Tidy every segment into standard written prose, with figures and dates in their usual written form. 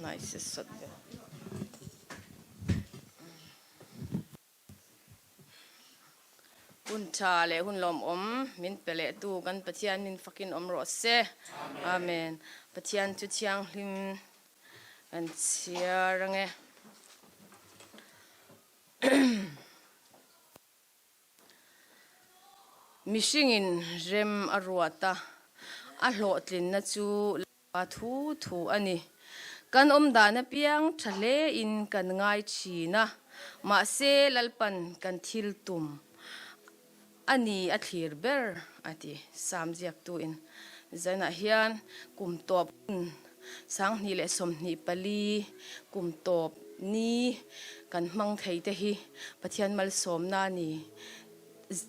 hnai se sawt ve. Hun tha leh hun lawmawm min pe leh tu kan Pathian min fakin awm rawh se. Amen. Pathian chu thianghlim kan chhiar ange. Mihringin rem a ruat a, a hlawhtlinna chu la thu thu a ni. Kan awm dan apiang tha hlein kan ngai thin a, mahse Lalpan kan thil tum a ni a thlir ber a ti. Sam ziaktuin zanah hian kum tawp hun 2024 kum tawp ni kan hmang thei te hi Pathian malsawmna ni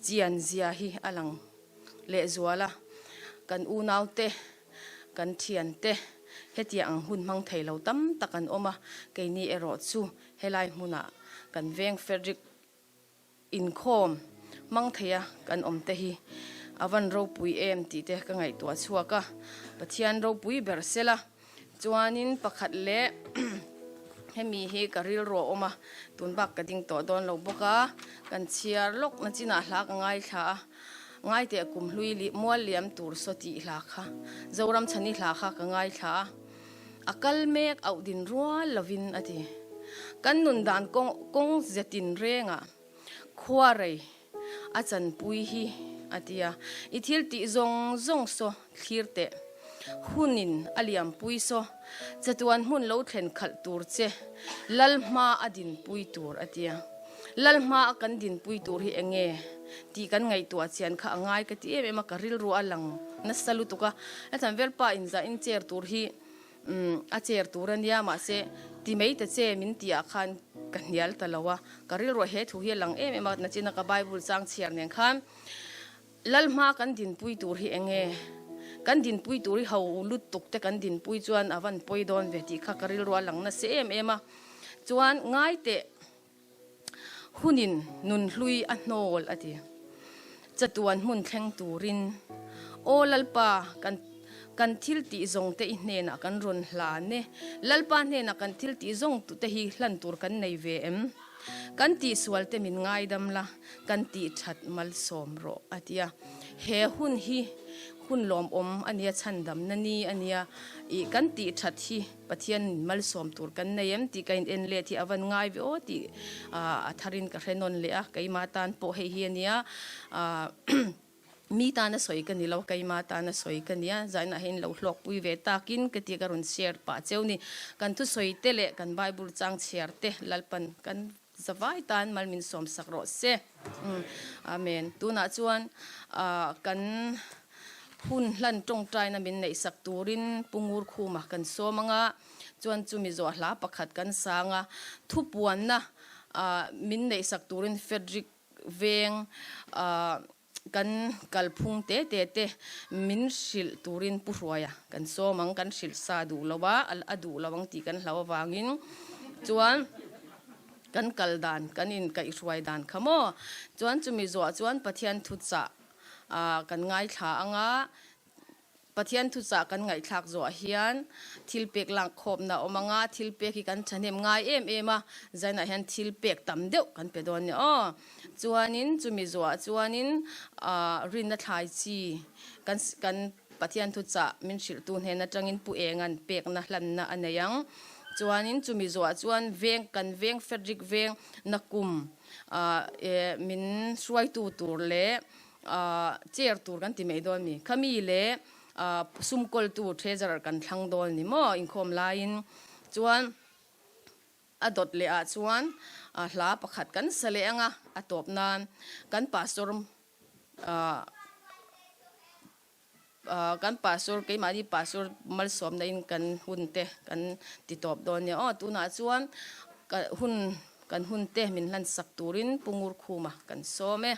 chian zia hi a lang lehzual a, kan unaute, kan thiante hetiang ang hun hmang thei lo tam tak an awm a, keini erawh chu helai hmunah kan veng Frederick Inkhawm hmang theia kan awm te hi a van ropui em tih te ka ngaihtuah chhuak a, Pathian ropui ber sela chuanin pakhat leh hemi hi ka rilru a awm a, tun bak ka ding tawh dawn lo bawk a, kan chhiar lawk na chinah hla ka ngaithla a, ngaiteh kum hlui lih mual liam tur saw tih hla kha Zoram chhani hla kha ka ngaithla a, a kal mek auh din rual lovin a ti. Kan nun dan kawng zetin rengah khua rei a chanpui hi a ti a, i thil tih zawng zawng saw thlir teh, hunin a liampui saw, chatuan hmun lo thlen khalh tur che lal hma a dinpui tur a ti a. Lal hma a kan dinpui tur hi eng nge tih kan ngaihtuah chian kha a ngai ka ti em em a, ka rilru a lang nasa lutuk a, hetiang vel pa inzahin chair tur hi Umm, a chair tur a nia, mahse ti mai ta che min tih ah khan ka hnial ta lo a, ka rilruah he thu hi a lang em em a, nachina ka Bible chang chhiar nen khan Lal hma kan dinpui tur hi eng nge? Kan dinpui tur hi ho lutuk te kan dinpui chuan a van pawi dawn ve tih kha ka rilruah a lang nasa em em a, chuan ngai teh hunin nun hlui a hnawl a ti. Chatuan hmun thleng turin, Aw Lalpa, kan kan thil tih zawng te i hnenah kan rawn hlan e. Lalpa hnenah kan thil tih zawng te hi hlan tur kan nei ve em? Kan tihsual te min ngaidam la, kan tih that malsawm rawh a ti a. He hun hi hun lawmawm a nia, chhandamna ni a nia, ih kan tih that hi Pathian in malsawm tur kan nei em tih ka in en let hi a van ngai ve aw tih a tharin ka hre nawn leh a, keimah tan pawh hei hi a nia mi tana sawi ka ni lo keimah tana sawi ka nia zainah hian lo hlawkpui ve takin ka tih ka rawn share pah cheu ni kan thusawi te leh kan Bible chang chhiar te Lalpan kan zavai tan mal min sawm sak rawh se. Amen. Tunah chuan kan hun hlan tawngtaina min neih sak turin Pu Ngur Khuma kan sawm anga chuan chumi zawh hla pakhat kan sang a, thupuanna min neih sak turin Frederick Veng kan kalphung te te te min hrilh turin Pu Hruaia kan sawm ang, kan hrilh sa duh lo a, a duh lo ang tih kan hlau avangin chuan kan kal dan, kan inkaihhruai dan kha maw? Chuan chumi zawh chuan Pathian thuchah kan ngaithla ang a, Pathian thuchah kan ngaihthlak zawh hian thil pek lak khawpna a awm ang a, thil pek hi kan thahnem ngai em em a, zainah hian thil pek tam deuh kan pe dawn nia aw. Chuanin chumi zawhah chuanin rinna thlai chi kan kan Pathian thuchah min hrilhtu hnen atangin Pu Enga'n pekna hlanna a nei ang. Chuanin chumi zawhah chuan veng kan veng Frederick veng nakum min hruaitu tur leh Chair tur kan ti mai dawn mi? Khami leh sum kawltu treasurer kan thlang dawn ni maw inkhawm laiin chuan a dawt leh ah chuan hla pakhat kan sa leh anga a tawp nan kan pastor Kan pastor, keimahni pastor malsawmna in kan hun te kan ti tawp dawn nia aw. Tunah chuan hun kan hun te min hlan sak turin Pu Ngurkhuma kan sawm e.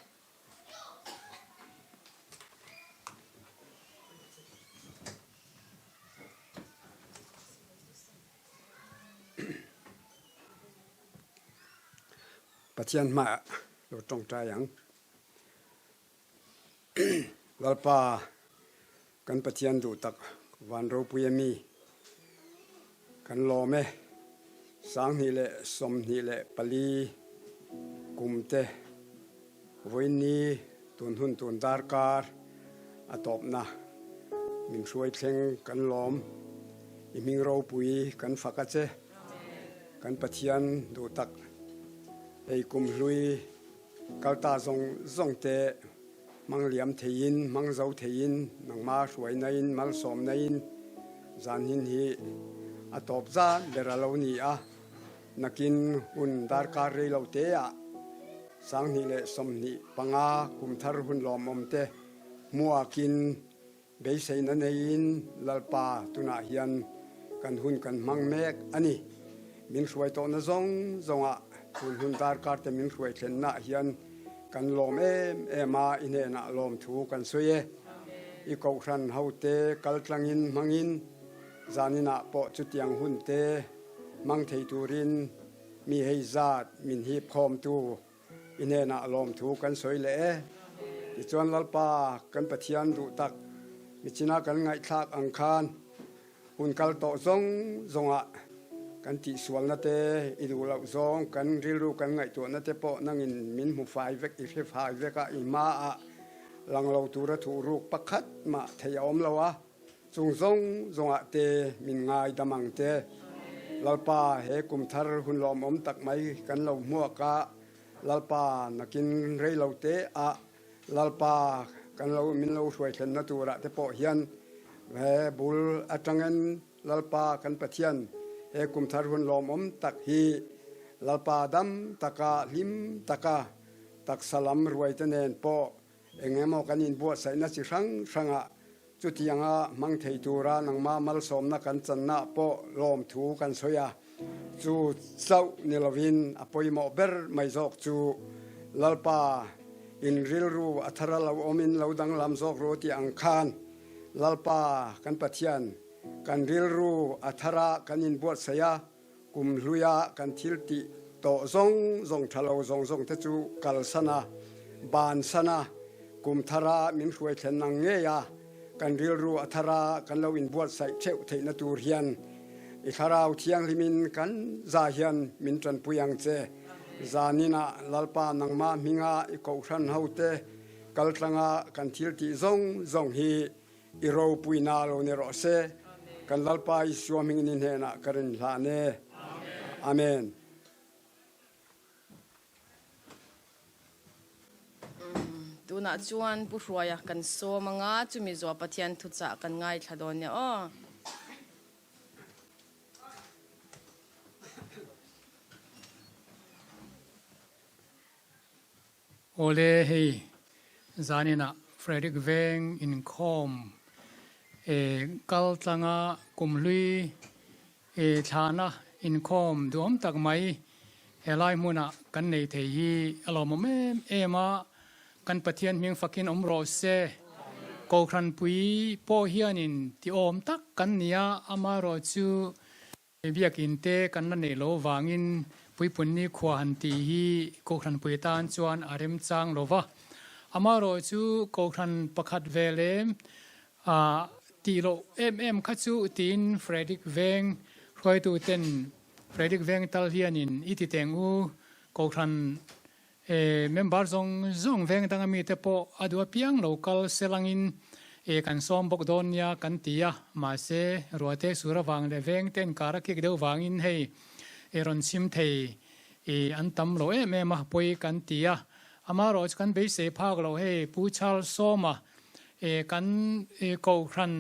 Pathian hmaah lo tawngtai ang. Lalpa, kan Pathian duh tak van ropui a mi. Kan lawm e. 2024 kumte vawiinni tun hun tun darkar a tawpna min hruai thleng kan lawm. I hming ropui kan fak a che. Kan Pathian duh tak hei kum hlui kalta zawng zawng te hmang liam theiin, hmang zo theiin, nangma hruainain, malsawmnain zanhin hi a tawp zat ber a lo ni a. Nakin hun darkar rei lo teah 2025 kumthar hun lawmawm te hmuakin Beiseina neiin Lalpa tunah hian kan hun kan hmang mek a ni. Min hruai tawhna zawng zawngah tun hun darkar te min hruai thlennaah hian kan lawm em em a, i hnenah lawmthu kan sawi e. I kohhran hote kal tlangin hmangin zaninah pawh chutiang hun te hmang thei turin mi hei zat min hip khawmtu I hnenah lawmthu kan sawi leh e. Tichuan Lalpa kan Pathian duh tak michina kan ngaihthlak ang khan hun kal tawh zawng zawngah kan tihsualna te, i duh loh zawng kan rilru kan ngaihtuahna te pawh nangin min hmu fai vek, i hre fai vek a, i hmaah lang lo tura thuhruk pakhat mah thei a awm lo a. Chung zawng zawngah te min ngai dam ang che. Lalpa, he kum thar hun lawmawm tak mai kan lo hmuak a, Lalpa nakin rei lo te ah Lalpa kan lo min lo hruai thlenna turah te pawh hian he bul atangin Lalpa kan Pathian he kum thar hun lawmawm tak hi Lalpa dam taka hlim taka taksa lam ruai te nen pawh Eng emaw kan inbuatsaihna chi hrang hrangah chutianga hmang thei tura nangmah malsawmna kan channa pawh lawmthu kan sawi a, chu chauh ni lovin a pawimawh ber mai zawk chu Lalpa in rilru a thar a lo awmin lo danglam zawk ru tih ang khan Lalpa kan Pathian kan rilru a thara kan inbuatsaih a, Kum hluia kan thil tih tawh zawng zawng tha lo zawng zawng te chu kalsan a, bansan a, kum thara min hruai thlen ang ngei a, kan rilru a thara kan lo inbuatsaih theuh theihna tur hian i Thlarau Thianghlimin kan za hian min tanpui ang che. Zaninah Lalpa nangmah hminga i kohhran hote kaltlanga kan thil tih zawng zawng hi I ropuina lo ni rawh se. Kan Lalpa Isua hmingin i hnenah ka rin hlan e. Amen. Tunah chuan Pu Hruaia kan sawm anga chumi zuah Pathian thuchah kan ngaithla dawn nia aw. Awle hei zaninah Frederick Veng inkhawm e kal tlanga kumhlui e thlana inkhawm duhawm tak mai helai hmunah kan nei thei hi a lawmawm em em a, kan Pathian hming fakin awm rawh se. Kohhranpui pawh hianin tiawm tak kan ni a, amaherawhchu Biakinn te kan la neih loh vangin Puipunni khua han tih hi Kohhranpui tan chuan a remchang lo va. Amaherawh chu Kohhran pakhat ve lem ah tih loh em em kha chu tiin Frederick Veng hruaitu ten Frederick Veng tal hianin i ti teng u Kohhran E member zawng zawng veng danga mite pawh a duh apiang lo kal selangin e kan sawm bawk dawn nia kan ti a, mahse ruahte sur avang leh veng te inkar a kik deuh vangin hei e rawn chhim thei e an tam lo em em a pawi kan ti a, amaherawh chu kan beisei phak loh hei Pu Charles Sawma e kan e Kohhran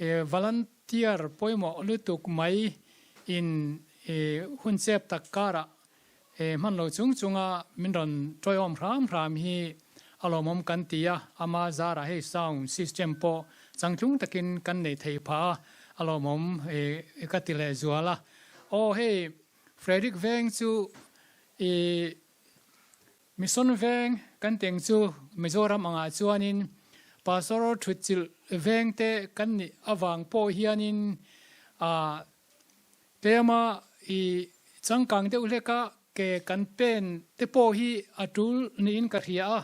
e volunteer pawimawh lutuk mai in e hun chep tak karah He hman lo chung chunga min rawn tawihawm hram hram hi a lawmawm kan ti a, ama zarah hei sound system pawh changtlung takin kan nei thei phah a, a lawmawm ka ti leh zual a. Aw hei Frederick Veng chu i Mission Veng kan teng chu Mizoram angah chuanin Pastor thutchilh veng te kan nih avang pawh hianin ah Tlema i changkang deuh hlek a, ke kan pen te pawh hi a tul niin ka hria a,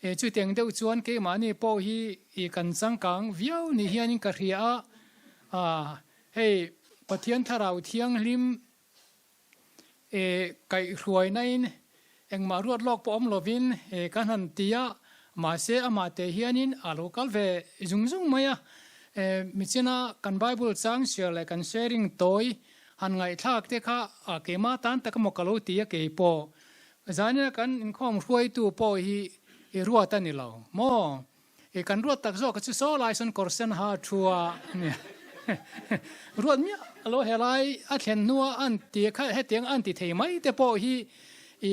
e chutiang deuh chuan keimahni pawh hi i kan changkang viau ni hianin ka hria a, a hei. Pathian Thlarau Thianghlim kaihhruainain engmah ruat lawk pawh awm lovin kan han ti a, mahse amah teh hianin a lo kal ve zung zung mai a. Michina kan Bible chang share leh kan sharing tawi han ngaihthlak te kha keimah tan tak emaw ka lo ti a keipawh Zanina kan inkhawm hruaitu pawh hi i ruat a ni lo maw? I kan ruat tak zawk chu saw lai sawn kawr sen ha thu a nia. Ruat miah lo helai a thlen hnua an ti kha hetiang an ti thei mai te pawh hi i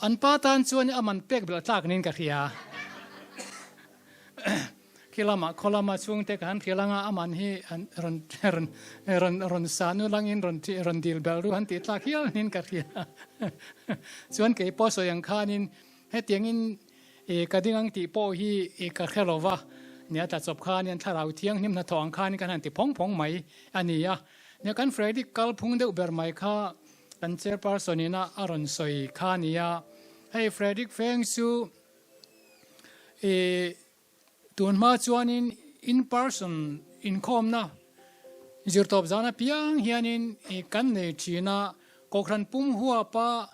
an pa tan chuan a man pek belh tlak niin ka hria. Khi lama khaw lama chhungte ka han hrilh anga a man hi an rawn rawn rawn rawn sa nu langin rawn rawn dil belh ru han tih tlak hial niin ka hria. Chuan kei pawh sawi ang khanin hetiangin I ka ding ang tih pawh hi i ka hre lo va, nia tla chawp khan hian thlarau thianghlim hnathawh ang khan kan han ti phawng phawng mai a ni a. Nia kan Frederick kal phung deuh ber mai kha kan chairperson ina a rawn sawi kha a ni a. Hei Frederick Feng chu i Tun hma chuanin in person inkhawmna zirtawp zan apiang hianin kan nei thin a, Kohhran pum huapa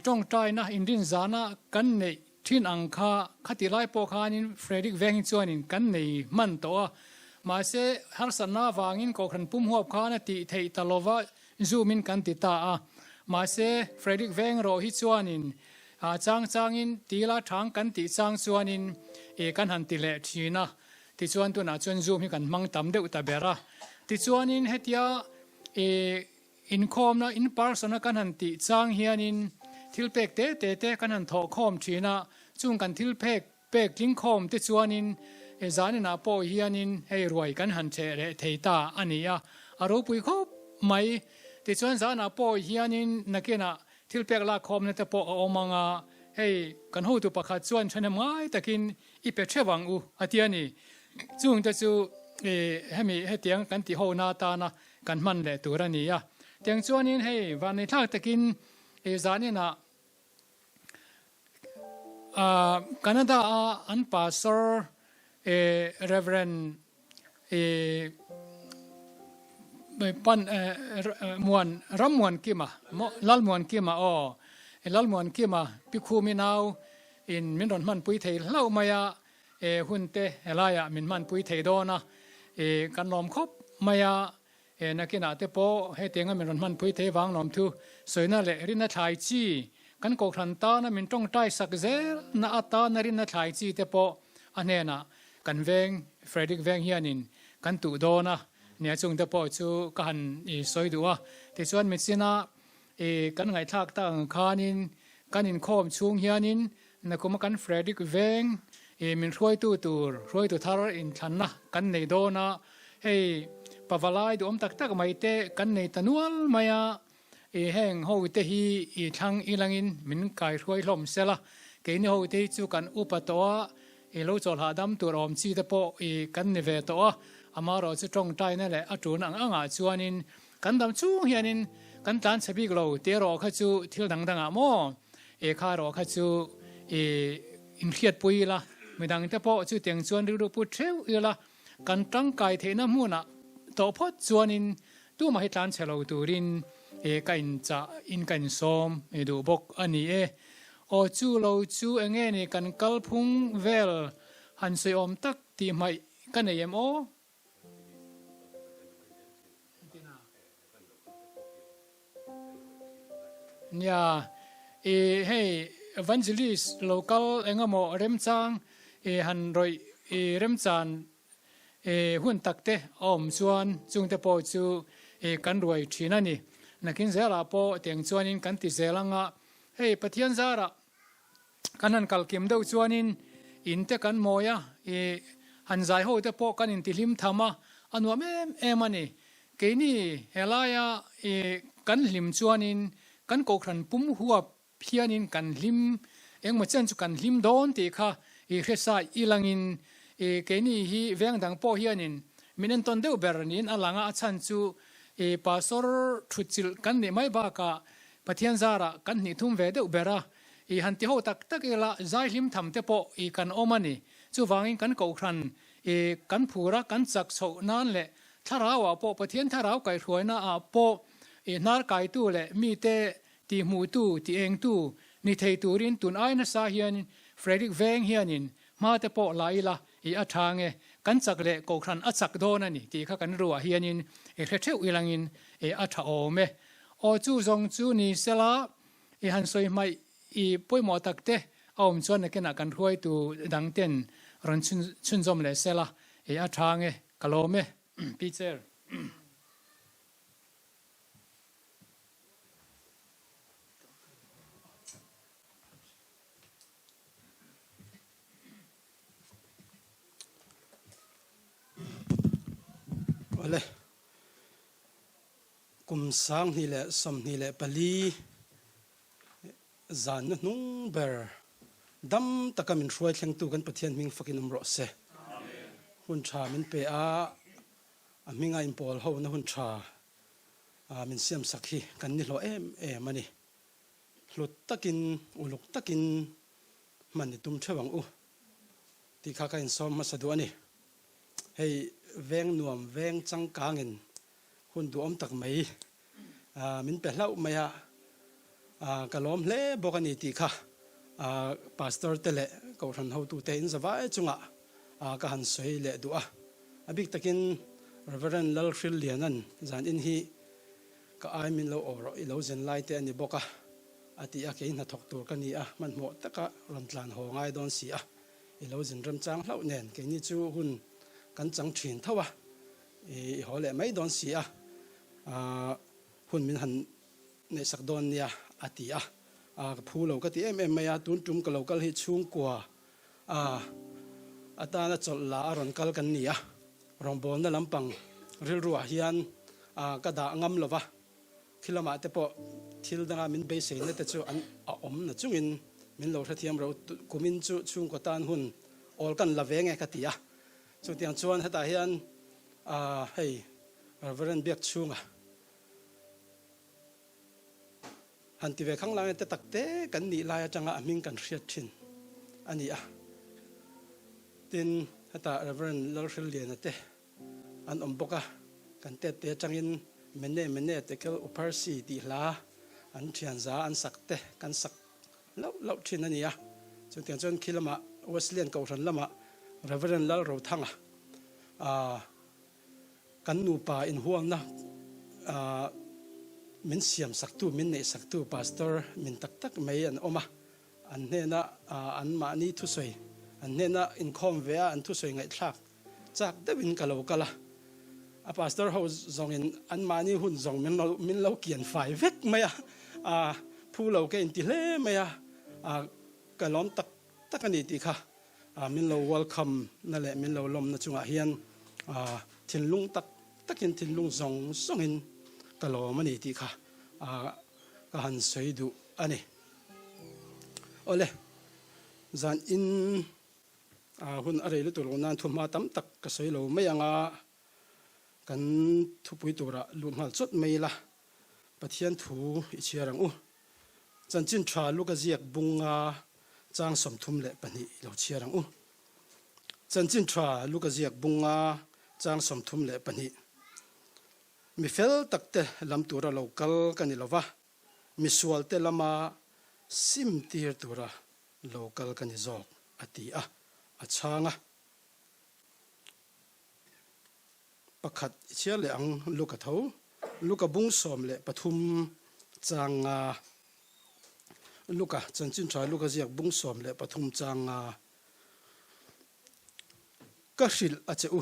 tawngtaina inrin zana kan neih thin ang kha khatih lai pawh khanin Frederick Veng hi chuanin kan nei hman tawh a, mahse harsatna avangin Kohhran pum huap khan a tih theih ta lova Zoom in kan ti ta a, mahse Frederick Veng rawh hi chuanin A chang changin tila thang kan tih chang chuanin e kan han ti leh thin a, tichuan tunah chuan zoom hi kan hmang tam deuh ta ber a. Tichuanin hetia e inkhawmna in person a kan han tih chang hianin thil pek te te te kan han thawh khawm thin a, chung kan thil pek pek tling khawm te chuanin e zaninah pawh hianin hei ruai kan han cheh leh thei ta a ni a, a ropui khawp mai. Tichuan zanah pawh hianin nakinah Thil pek lak khawmna te pawh a awm ang a, hei kan hotu pakhat chuan thahnem ngai takin i pe theuh ang u a ti a ni. Chung te chu hemi hetiang kan tih hona atana kan hman leh tur a ni a. Tiang chuanin hei vanneihthlak takin zaninah Canada a an pastor Reverend Pan Muan Rammuankima maw Lalmuankima aw Lalmuankima Pi Khumi nau in min rawn hmanpui thei hlauh mai a hun te helaiah min hmanpui thei dawn a kan lawm khawp mai a nakinah te pawh hetianga min rawn hmanpui thei vang lawmthu sawina leh rinna thlai chi kan kohhran tana min tawngtai sak zel na atana rinna thlai chi te pawh a hnenah Kan veng, Frederick veng hianin kan tuh dawn a, nia chungte pawh chu ka han i sawi duh a. Tichuan michina i kan ngaihthlak tak ang khanin kan inkhawm chhung hianin nakuma kan Frederick veng i min hruaitu tur hruaitu thar inthlanna kan nei dawn a, hei pavalai duhawm tak tak mai te kan nei ta nual mai a, I heng ho te hi i thlang ilangin min kaihruai hlawm sela, keini ho te hi chu kan upa tawh a, i lo chawlh hahdam tur awm chi te pawh i kan ni ve tawh a, amaherawh chu tawngtaina leh a tun ang angah chuanin kan dam chung hianin kan tlan chhe bik lo tih erawh kha chu thil dang dangah maw i kha erawh kha chu i inhriatpui ila, midang te pawh chutiang chuan rilru put theuh ila kan tangkai theihna hmunah tawh phawt chuanin Tumah hi tlan chhe lo turin ka inchah in ka insawm duh bawk a ni e. Aw chu lo chu enge ni kan kalphung vel han sawi awm tak tih hmaih ka nei em aw? Nia, i hei evangelist lo kal engemaw remchang i han rawih i remchan E hun tak te a awm chuan chungte pawh chu e kan ruai thin a ni. Nakin zelah pawh tiang chuanin kan ti zel anga hei Pathian zarah kan han kal kim deuh chuanin in te kan mawi a, e han zai ho te pawh kan intihlim tham a, a nuam em em a ni. Keini helaia e kan hlim chuanin kan kohhran pum huap Phianin kan hlim, engmaw chen chu kan hlim dawn tih kha i hre sa i langin i keini hi veng dang pawh hianin min entawn deuh ber niin a lang a, a chhan chu i pastor thutchilh kan nih mai bakah Pathian zarah kan hnih thum ve deuh ber a, i han ti ho tak tak ila zai hlim tham te pawh i kan awm a ni. Chuvangin kan kohhran i kan phur a, kan chak chhoh nan leh. Thlarau ah pawh Pathian thlarau kaihhruaina ah pawh i hnar kaitu leh mite tihhmuhtu, tiengtu ni thei turin tun ai nasa hian Frederick Veng hianin hma te pawh la ila i a tha nge, kan chak leh kohhran a chak dawn a ni tih kha kan ruah hianin i hre theuh ilangin i a tha awm e. Aw chu zawng chu ni sela i han sawi hmaih i pawimawh tak te a awm chuan nakinah kan hruaitu dang ten rawn chhunzawm leh sela i a tha nge ka lawm e. Pi Chair. Awle, kum 2024 zanna hnung ber dam taka min hruai thlengtu kan Pathian hming fakin awm rawh se. Hun tha min pe a, a hminga inpawl hona hun tha min siamsak hi kan ni hlawh em em a ni. Hlut takin, uluk takin hman i tum theuh ang u tih kha ka insawm hmasa duh a ni. Hei veng nuam, veng changkangin hun duhawm tak mai min pe hlauh mai a, ka lawm hle bawk a ni tih kha Pastor te leh Kohhran hotute in zavai chungah ka han sawi leh duh a. A bik takin Reverend Lalhrilliana'n zan in hi Ka ai min lo aw rawh, i lo zen lai te a ni bawk a, a ti a, kei hnathawk tur ka ni a, hmanhmawh taka rawn tlan haw ngai dawn si a, i lo zin remchang hlauh nen keini chu hun kan chang thin tho a, i haw leh mai dawn si a, hun min han neihsak dawn nia, a ti a, ka phu lo ka ti em em mai a, tun tum ka lo kal hi chhungkua atana chawlh la a rawn kal kan ni a. Rawngbawlna lampang rilruah hian ka dah ngam lo va, khi lamah te pawh thil danga min beiseina te chu an a awm na chungin min lo hrethiam ro kumin chu chhungkaw tan hun awl kan la ve nge ka ti a. Chutiang chuan hetah hian hei Reverend Biakchhunga Han ti ve khang lai te tak te kan nih lai atanga a hming kan hriat thin a ni a. Tin, hetah Rev. Lalhrilliana te an awm bawk a, kan tet te atangin Mene Mene Tekel Upharsi tih hla an thianza an sak te kan sak loh loh thin a ni a. Chutiang chuan khi lamah Wesleyan Kohhran lamah Rev. Lalrothanga Kan nupa inhualna min siam saktu, min neih saktu Pastor min tak tak mai an awm a, an hnena anmahni thusawi, an hnena inkhawm ve a an thusawi ngaihthlak chak deuhin ka lo kal a. A Pastor ho zawngin anmahni hun zawng min lo min lo kian fai vek mai a, phu lo ka inti hle mai a, ka lawm tak tak a ni tih kha Min lo welcome na leh min lo lawmna chungah hian thinlung tak takin thinlung zawng zawngin ka lawm a ni tih kha ka han sawi duh a ni. Awle, zan in hun a rei lutuk lo nan thuhma tam tak ka sawi lo mai anga kan thupui turah lut nghal chawt mai ila Pathian thu i chhiar ang u. Chanchin tha Luka ziak bunga chang 32 i lo chhiar ang u. Chanchin tha Luka ziak bunga chang 32. Mi fel takte lam tura lo kal ka ni lova, mi sualte lama sim tir tura lo kal ka ni zawk, a ti a, a chhang a. Pakhat i chhiar leh ang Luka tho. Luka bung 13 chang nga. Luka, Chanchin Tha Luka ziak bung 13 chang nga. Ka hrilh a che u,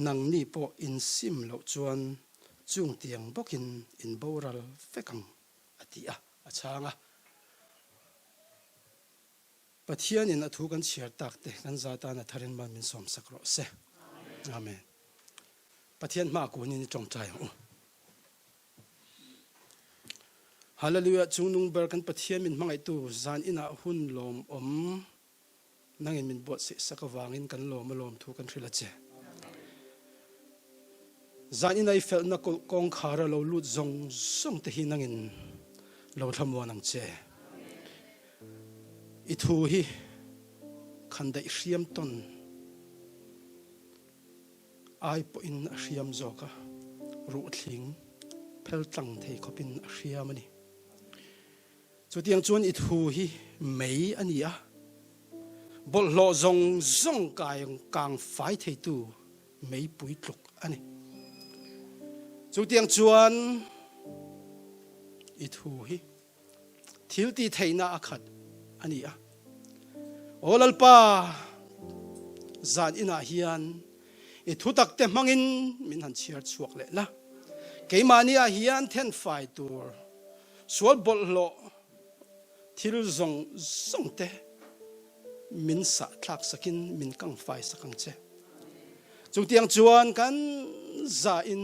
nangni pawh in sim loh chuan chung tiang bawkin in boral vek ang, a ti a, a chhang a. Pathianin a thu kan chhiar tak te kan za tan a tharin mal min sawmsak rawh se. Amen. Pathian hma kunin i tawngtai ang u. Hallelujah chungnung ber kan Pathian min hmangaihtu zan inah hun lawm awm nangin min buatsaih sak avangin kan lawm a lawm thu kan hrilh a che. Zan ina i felhna kawngkhar a lo lut zawng zawng te hi nangin lo thlamuan ang che. I thu hi khan daih hriam tawn. ai pawhin a hriam zawk a, ruhthling phel tlang thei khawpin a hriam a ni. Chutiang chuan i thu hi mei a ni a, bawlhhlawh zawng zawng kai kang fai theitu meipui tluk a ni. Chutiang chuan i thu hi thil ti theihna a khat a ni a. Aw Lalpa, zan inah hian i thutak te hmangin min han chhiar chhuak leh la. Keimahni ah hian thenfai tur sual bawlhhlawh thil zawng zawng te min sah thlak sakin min kangfai sak ang che. Chutiang chuan kan za in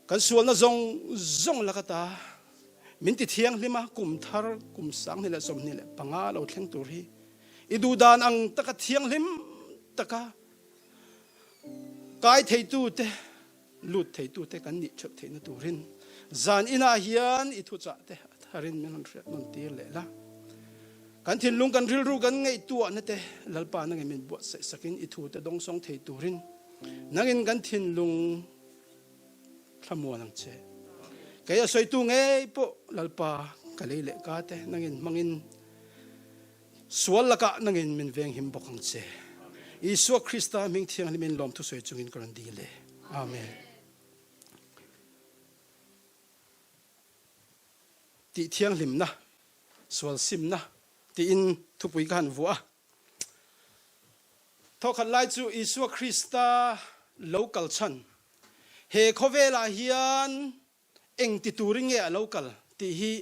kan sualna zawng zawng laka ta min ti thianghlim a, kum thar kum 2025 lo thleng tur hi i duhdan ang taka thianghlim taka kai theitu te lut theitu te kan nih theuh theihna turin zan inah hian i thuchah te a tharin min rawn hriat nawn tir leh la. Kan thinlung kan rilru kan ngaihtuahna te Lalpa nangin min buatsaih sakin i thu te dawngsawng thei turin nangin kan thinlung thlamuan ang che. Kei a sawitu ngei pawh Lalpa ka lei leh ka te nangin hmangin Sual lakah nangin min venghim bawk ang che. Isua Krista hming thianghlimin lawmthu sawi chungin ka rawn dil e. Amen. Tih thianghlimna, sual simna tiin thupui ka han vuah a. Thawkhat lai chu Isua Krista lo kal chhan he khawvelah hian Eng ti turin nge a lo kal tih hi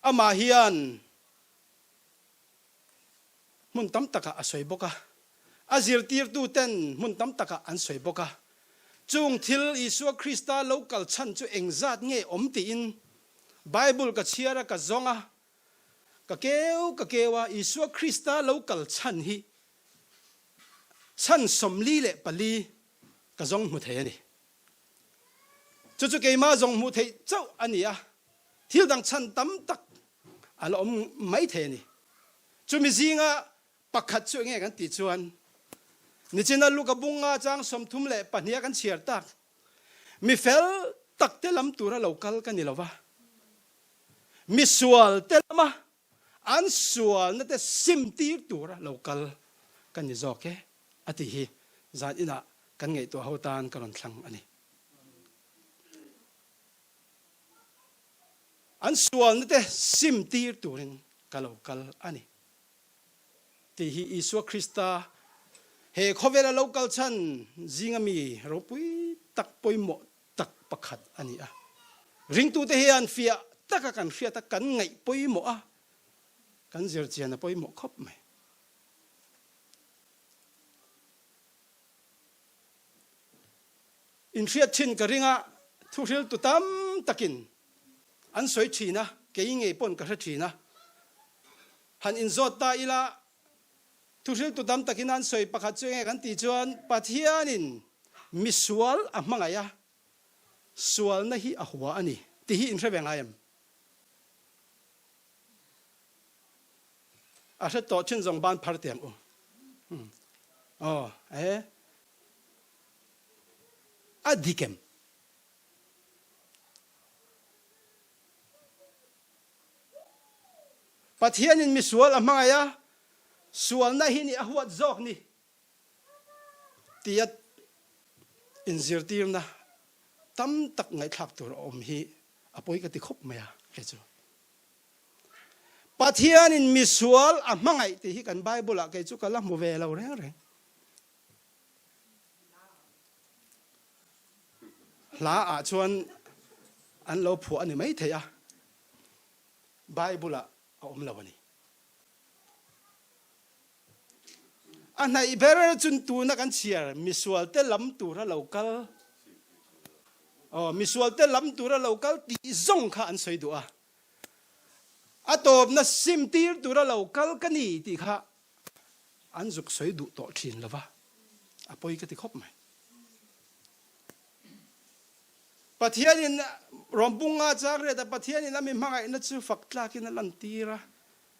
amah hian hmun tam takah a sawi bawk a, a zirtirtuten hmun tam takah an sawi bawk a. Chung thil Isua Krista lo kal chhan chu engzat nge awm tiin Bible ka chhiar a, ka zawng a, ka keu ka keu a, Isua Krista lo kal chhan hi chhan 44 ka zawng hmu thei a ni. Chu chu keimah zawng hmuh theih chauh a ni a, thil dang chhan tam tak a la awm mai thei a ni. Chumi zinga pakhat chu enge kan tih chuan, nichina Luka bunga chang 32 a kan chhiar tak, mi fel takte lam tura lo kal ka ni lo va, mi sualte lama an sualna te sim tir tura lo kal ka ni zawk e a tih hi zan inah kan ngaihtuah ho tan ka rawn thlang a ni. An sualna te sim tir turin ka lo kal a ni tih hi Isua Krista he khawvela lo kal chhan zinga mi ropui tak pawimawh tak pakhat a ni a. Ringtute hian fiah taka kan hriat a, kan ngaih pawimawh a, kan zirchian a pawimawh khawp mai. Inhriat thin ka ring a, thuhriltu tam takin an sawi thin a, kei ngei pawn ka hre thin a. Han inzawt ta ila, Thuhriltu tam takin an sawi pakhat chu enge kan tih chuan Pathianin misual a hmangaih a, sualna hi a hua a ni tih hi inhre ve ngai em? A hre tawh thin zawng ban phar teh ang u. Aw, e. A dik em? Pathianin misual a hmangaih a, sualna hi ni a huat zawk ni tia inzirtirna tam tak ngaihthlak tur a awm hi a pawi ka ti khawp mai a, kei chu. Pathianin misual a hmangaih tih hi kan Bible-ah kei chu ka la hmu ve lo reng reng. Hla ah chuan an lo phuah a ni mai thei a, Bible ah a awm lo a ni. A hnaih ber chun tuna kan chhiar misual te lam tura lo kal, aw misual te lam tura lo kal tih zawng kha an sawi duh a, a tawpna sim tir tura lo kal ka ni tih kha An zuk sawi duh tawh thin lo va, a pawi ka ti khawp mai. Pathianin rawnbung nga chang riat a, Pathianin a mi hmangaihna chu fak tlakin a lantir a,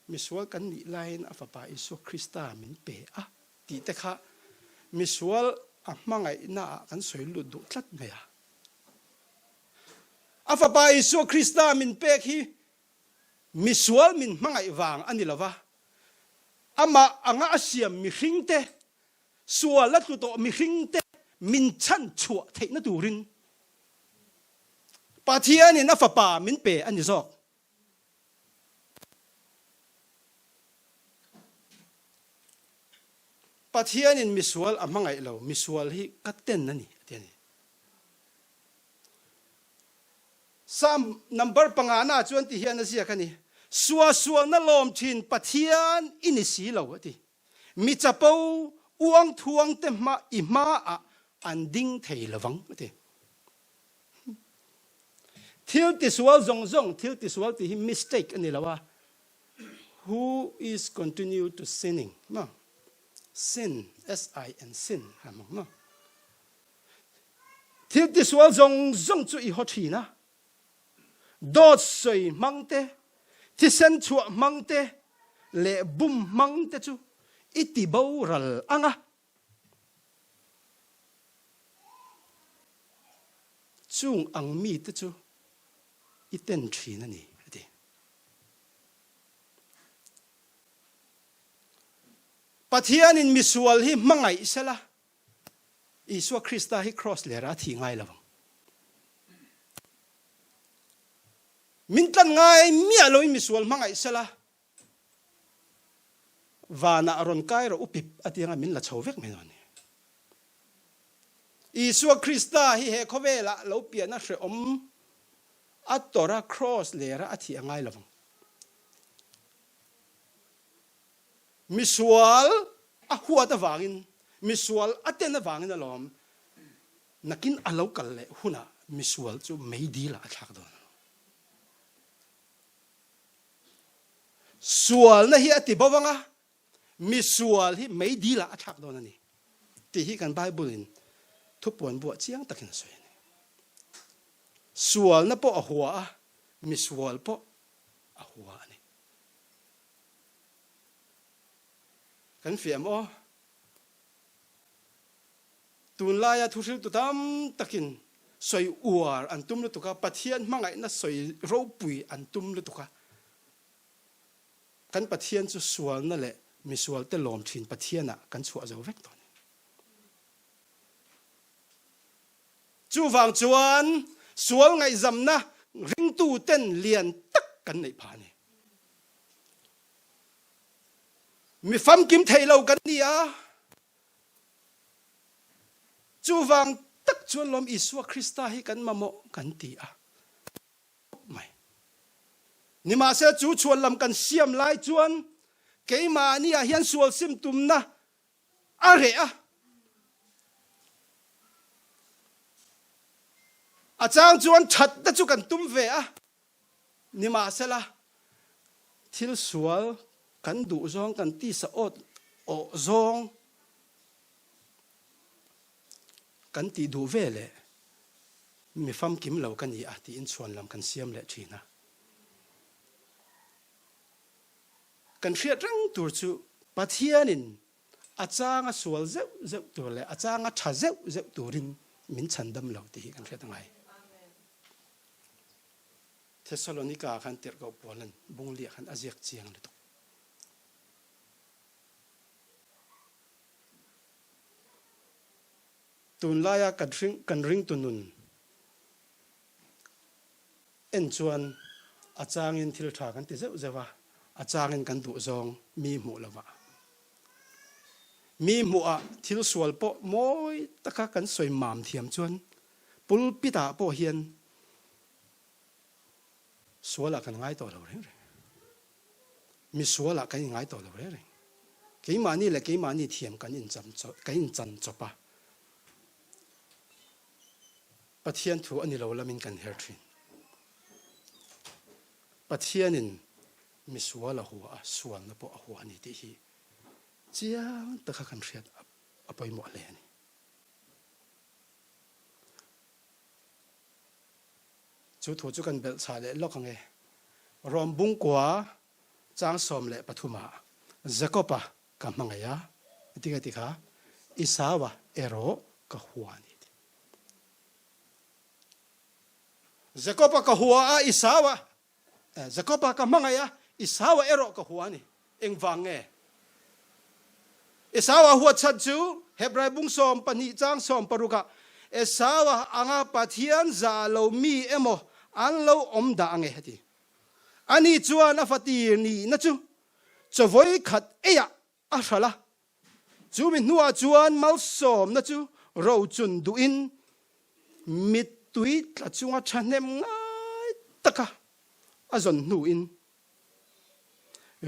misual kan nih laiin a Fapa Isua Krista min pe a. tih te kha misual a hmangaihna ah kan sawi lut duh tlat mai a. A Fapa Isua Krista min pek hi misual min hmangaih vang a ni lo va, amah anga a siam mihringte, sual a tlu tawh mihringte min chhan chhuah theihna turin Pathianin a Fapa min pe a ni zawk. Pathianin misual a hmangaih lo, misual hi ka ten a ni, a ti a ni. Psalm number pangana ah chuan ti hian a ziak a ni, Suahsualna lawm thin Pathian i ni si lo, a ti. Mi chapo uang thuang te hma i hmaah an ding thei lovang, a ti. Thil tisual zawng zawng, thil tisual tih hi mistake a ni lo a, who is continue to sinning maw? Sin, S-I-N, sin kha hmang maw? Thil tisual zawng zawng chu i haw thin a, dawt sawi hmang te, thisen chhuah hmang te leh bum hmang te chu i ti boral ang a. Chung ang mite chu i ten thin a ni, a ti. Pathianin misual hi hmangaih sela, Isua Krista hi kraws lera a thih ngai lo ang. Min tlan ngai miah loin misual hmangaih sela, Vanah rawn kai rawh u pip a ti anga min la chho vek mai dawn ni. Isua Krista hi he khawvelah lo piahna hrehawm a tawrh a kraws lera a thih a ngai lovang. Misual a huat avangin, misual a ten avangin alawm nakin a lo kal leh hunah misual chu meidilah a thlak dawn alawm. Sualna hi a ti bo vang a, misual hi meidilah a thlak dawn a ni tih hi kan Bible-in thupuan buah chiang takin a sawi a ni. Sualna pawh a hua a, misual pawh a hua a ni. Kan fiah maw? Tunlaia thuhriltu tam takin sawi uar an tum lutuk a, Pathian hmangaihna sawi ropui an tum lutuk a. Kan Pathian chu sualna leh misualte lawm thin Pathianah kan chhuah zo vek tawh a ni. Chuvang chuan sual ngaihzamna ringtuten lian tak kan neih phah a ni. Mi famkim thei lo kan ni a. Chuvang tak chuan lawm Isua Krista hi kan mamawh kan ti a khawp mai. Nimahsela chu chhuan lam kan siam lai chuan keimahni ah hian sual sim tumna a reh a. A chang chuan thatna chu kan tum ve a. Nimahsela, thil sual kan duh zawng, kan tisa awt awh zawng kan tih duh ve leh mi famkim lo ka ni a tiin chhuan lam kan siam leh thin a. Kan hriat reng tur chu Pathianin a changa sual zeuh zeuh tur leh a changa tha zeuh zeuh turin min chhandam lo tih hi kan hriat a ngai. Thessalonika khan tirhkoh Paula'n bungliah khan a ziak chiang lutuk. Tunlaia kan hring kan ringtu nun en chuan a changin thil tha kan ti zeuh zeuh a, a changin kan duh zawng mi hmuh lovah. Mi hmuhah thil sual pawh mawi taka kan sawi mam thiam chuan pulpit ah pawh hian Sualah kan ngai tawh lo reng reng. Mi sualah kan inngai tawh lo reng reng. Keimahni leh keimahni thiam kan incham kan inchan chawp a. Pathian thu a ni lo lamin kan her thin. Pathianin mi sual a hua a, sualna pawh a hua a ni tih hi chiang taka kan hriat a pawimawh hle a ni. Chu thu chu kan belh chhah leh lawk ang e. Rom bungkua chang 13 ah Jakob-a ka hmangaih a. Engtin nge ti kha? Esau-a erawh ka hua a ni ti. Jakob-a ka hua a, Esau-a, Jakob-a ka hmangaih a, Esau-a erawh ka hua a ni. Engvang nge? Esau-a huat chhan chu Hebrai bung 12 chang 16 ah Esau-a anga Pathian zah lo mi emaw an lo awm dah ange a ti. Ani chuan a fatir nihna chu chawvawi khat eiah a hralh a, chumi hnuah chuan malsawmna chu rochun duhin mittui tla chunga thahnem ngai taka a zawn hnuin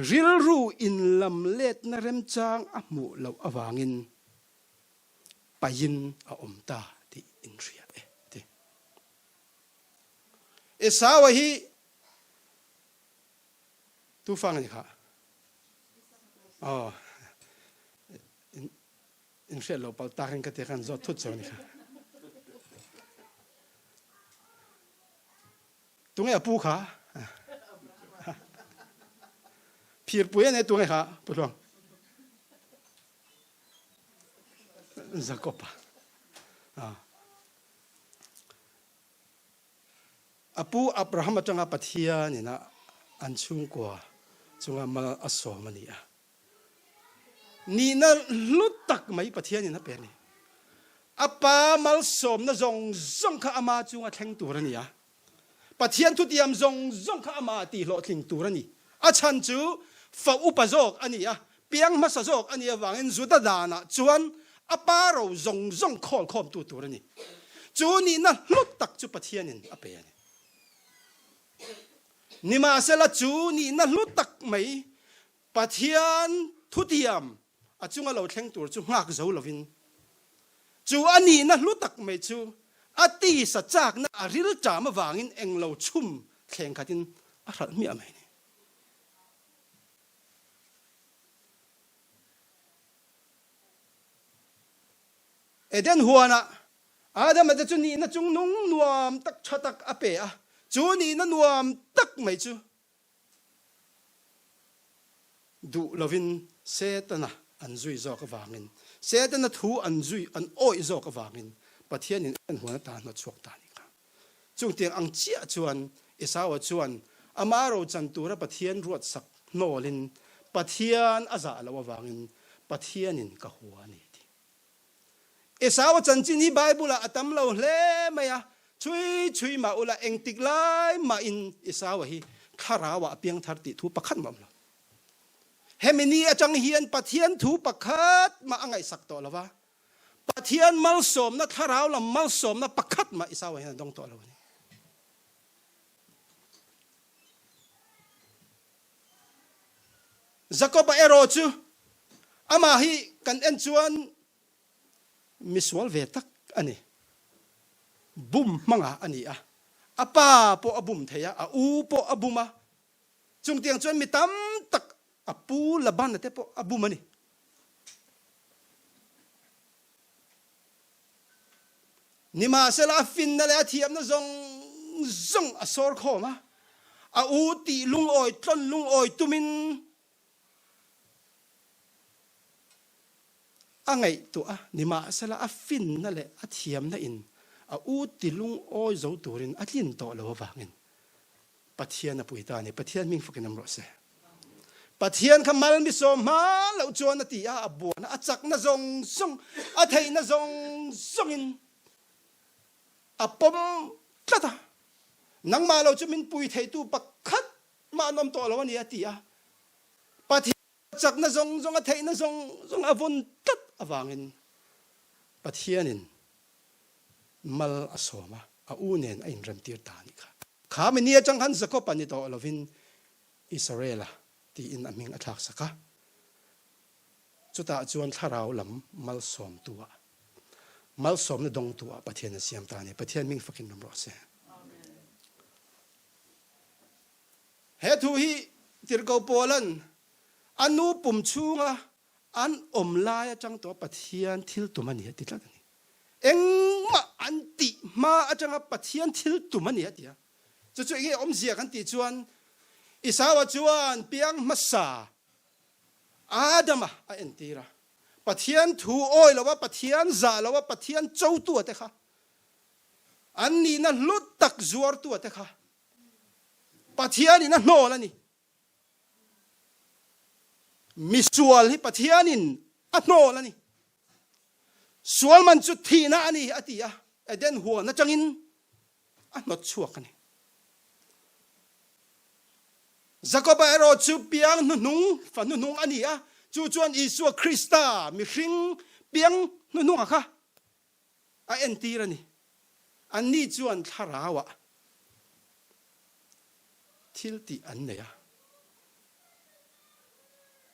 rilru inlamletna remchang a hmuh loh avangin paihin a awm ta tih inhria e ti. Esau-a hi Tu fa nge ni kha? Aw, in, in hriat lo pal takin ka ti khan zawt thut cheu ni kha. Tunge a pu kha? Phirpui ane tunge kha pu hluang? Jakob-a. Ah. A pu Abraham atanga Pathian ina an chhungkua chunga mal a sawm a ni a. Nihna hlu tak mai Pathian in a pe a ni. A pa malsawmna zawng zawng kha ama chunga thleng tur a ni a. Pathian thutiam zawng zawng kha amah tihhlawhtling tur a ni. A chhan chu fa upa zawk a ni a, piang hmasa zawk a nih avangin Juda danah chuan a pa ro zawng zawng khawl khawmtu tur a ni. Chu nihna hlu tak chu Pathianin a pe a ni. Nimahsela chu nihna hlu tak mai Pathian thutiam a chunga lo thleng tur chu nghak zo lovin, chu a nihna hlu tak mai chu a tisa chakna a rilṭam avangin englo chhum thleng khatin a hralh hmiah mai a ni. Eden huanah Adama te chu nihna chungnung nuam tak tha tak a pe a, chu nihna nuam tak mai chu duh lovin Setana an zui zawk avangin, Setana thu an zui an awih zawk avangin Pathianin Eden huan ata hnawt chhuak ta a nih kha. Chungtiang ang chiah chuan Esaua chuan ama rochan tura Pathian ruatsak hnawlin Pathian a zah loh avangin Pathianin ka hua a ni ti. Esaua chanchin hi Bible-ah a tam lo hle mai a, chhui chhui mah ula engtik lai mahin Esaua hi thlarauah a piang thar tih thu pakhat mah a awm lo. Hemi ni atang hian Pathian thu pakhat mah a ngaihsak tawh lo va, Pathian malsawmna, thlarau lam malsawmna pakhat mah Esau-ah hian a dawng tawh lo a ni. Jakob-a erawh chu amah hi kan en chuan misual ve tak a ni. Bum hmanga a ni a, a pa pawh a bum thei a, a u pawh a bum a, chungtiang chuan mi tam tak A pu Labana te pawh a bum a ni. Nimahsela a finna leh a thiamna zawng zawng a sawr khawm a, a u tih lungawi tlawn lungawi tumin a ngaihtuah a, nimahsela a finna leh a thiamna in a u ti lungawi zo turin a tlin tawh lo avangin Pathian a pui ta a ni. Pathian hming fakin awm rawh se. Pathian kha mal mi sawm hma loh chuan a ti a, a buan a, a chakna zawng zawng, a theihna zawng zawngin a pawm tlat a. Nangmah lo chu min pui theitu pakhat mah an awm tawh lo a ni a ti a. Pathian chakna zawng zawng, a theihna zawng zawng a vawn tlat avangin Pathianin mal a sawm a, a u nen a inremtir ta a nih kha. Kha mi ni atang khan Jakob a ni tawh lovin Israel-a tiin a hming a thlak sak a. Chutah chuan thlarau lam malsawmtu-ah, malsawmna dawngtu-ah Pathian a siam ta a ni. Pathian hming fakin ram rawh se. He thu hi Tirhkoh Paula'n a nu pum chhunga an awm lai atang tawh Pathian thil tum a ni a ti tlat a ni. Engmah an tih hma atanga Pathian thil tum a ni a ti a. Chu chu enge awmzia kan tih chuan Esau-a chuan piang hmasa Adama a entir a. Pathian thu awi lo a, Pathian zah lo a, Pathian chotu a te kha, an nihna hlut tak zuartu a te kha Pathianin a hnawl a ni. Misual hi Pathianin a hnawl a ni. Sual man chu thihna a ni a ti a, Eden huan atangin a hnawt chhuak a ni. Jakoba erawh chu piang hnuhnung, fa hnuhnung a ni a, chu chuan Isua Krista mihring piang hnuhnunga kha a entir a ni. Anni chuan thlarauah thil tih an nei a,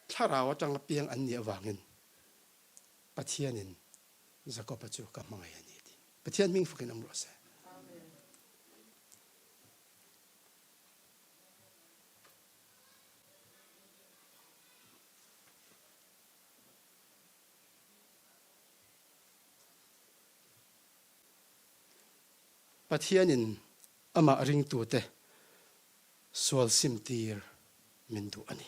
thlarau atanga piang an nih avangin Pathianin Jakoba chu ka hmangaih a ni a ti. Pathian hming fakin awm rawh se. Pathianin amah ringtute sual simtir min duh a ni.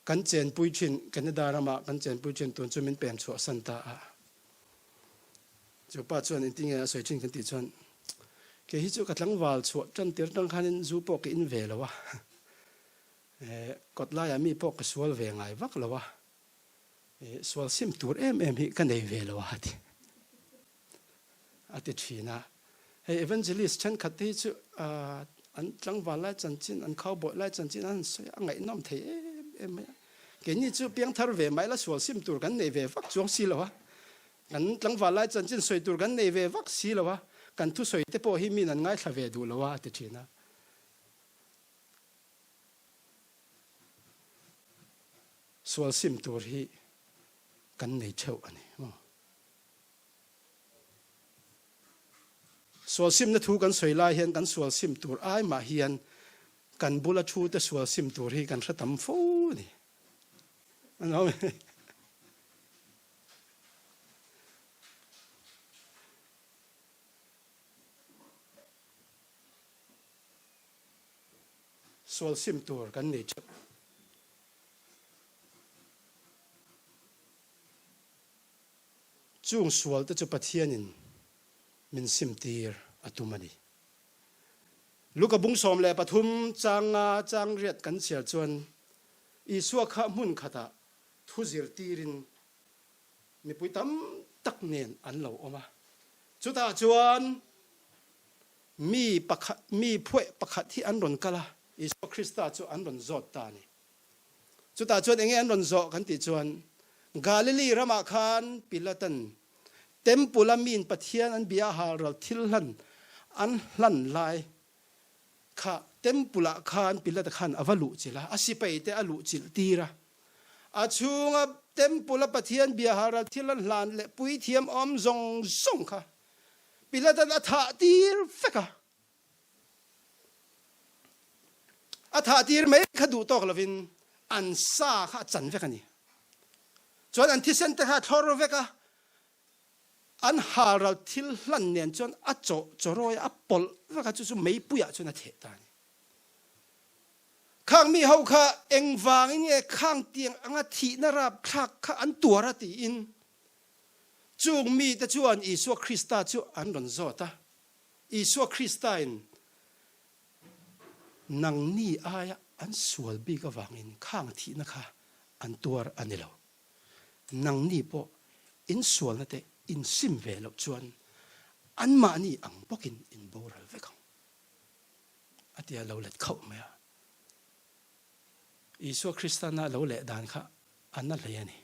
Kan chenpui thin, Canada ramah kan chenpui thin tun chu min pem chhuahsan ta a. Chu pa chuan engtin nge a sawi thin kan tih chuan, Kei hi chu ka tlangval chhuah tan tir tang khanin zu pawh ka in ve lo a. Kawt laiah mi pawh ka sual ve ngai vak lo a, sual sim tur em em hi ka nei ve lo a a ti a ti thin a. Hei evangelist thenkhat te hi chu an tlangval lai chanchin, an khau bawih lai chanchin an han sawi a, a ngaihnawm thei em em mai a. Keini chu piangthar ve mai la sual sim tur kan nei ve vak chuang si lo a, kan tlangval lai chanchin sawi tur kan nei ve vak si lo a, kan thusawi te pawh hi min an ngaithla ve duh lo a a ti thin a. Sual sim tur hi kan nei theuh a ni maw? Sual simna thu kan sawi lai hian kan sual sim tur ai mah hian kan bula thu te sual sim tur hi kan hre tam fo a ni. Sual sim tur kan nei theuh. Chung sual te chu Pathianin min sim tir a tum a ni. Luka bung 13 chang nga chang riat kan chhiar chuan Isua kha hmun khatah thu zirtirin mipui tam tak nen an lo awm a. Chutah chuan Mi pakhat, mi phuaih pakhat hi an rawn kal a, Isua Krista chu an rawn zawt ta a ni. Chutah chuan enge an rawn zawh kan tih chuan, Galili ramah khan Pilatan Temple-a miin Pathian an bia halral thil hlan an hlan lai kha Temple-ah khan Pilata khan a va luhchilh a, a sipai te a luhchilh tir a. A chhunga Temple-a Pathian bia halral thil an hlan leh puithiam awm zawng zawng kha Pilatan a thah tir vek a. A thah tir mai kha duh tawk lovin an sa kha a chan vek a ni. Chuan an thisen te kha a thlawr vek a, an halral thil hlan nen chuan a chawh chawrawi a pawlh vek a, chu chu meipuiah chuan a theh ta a ni. Khang mi ho kha engvangin nge khang tiang anga thihna rapthlak kha an tuar a tiin Chung mite chuan Isua Krista chu an rawn zawt a, Isua Kristain nangni aia an sual bik avangin khang thihna kha an tuar a ni lo. Nangni pawh in sualna te in sim ve loh chuan anmahni ang bawkin in boral vek ang, a ti a lo let khauh mai a. Isua Kristana lo leh dan kha a na hle a ni.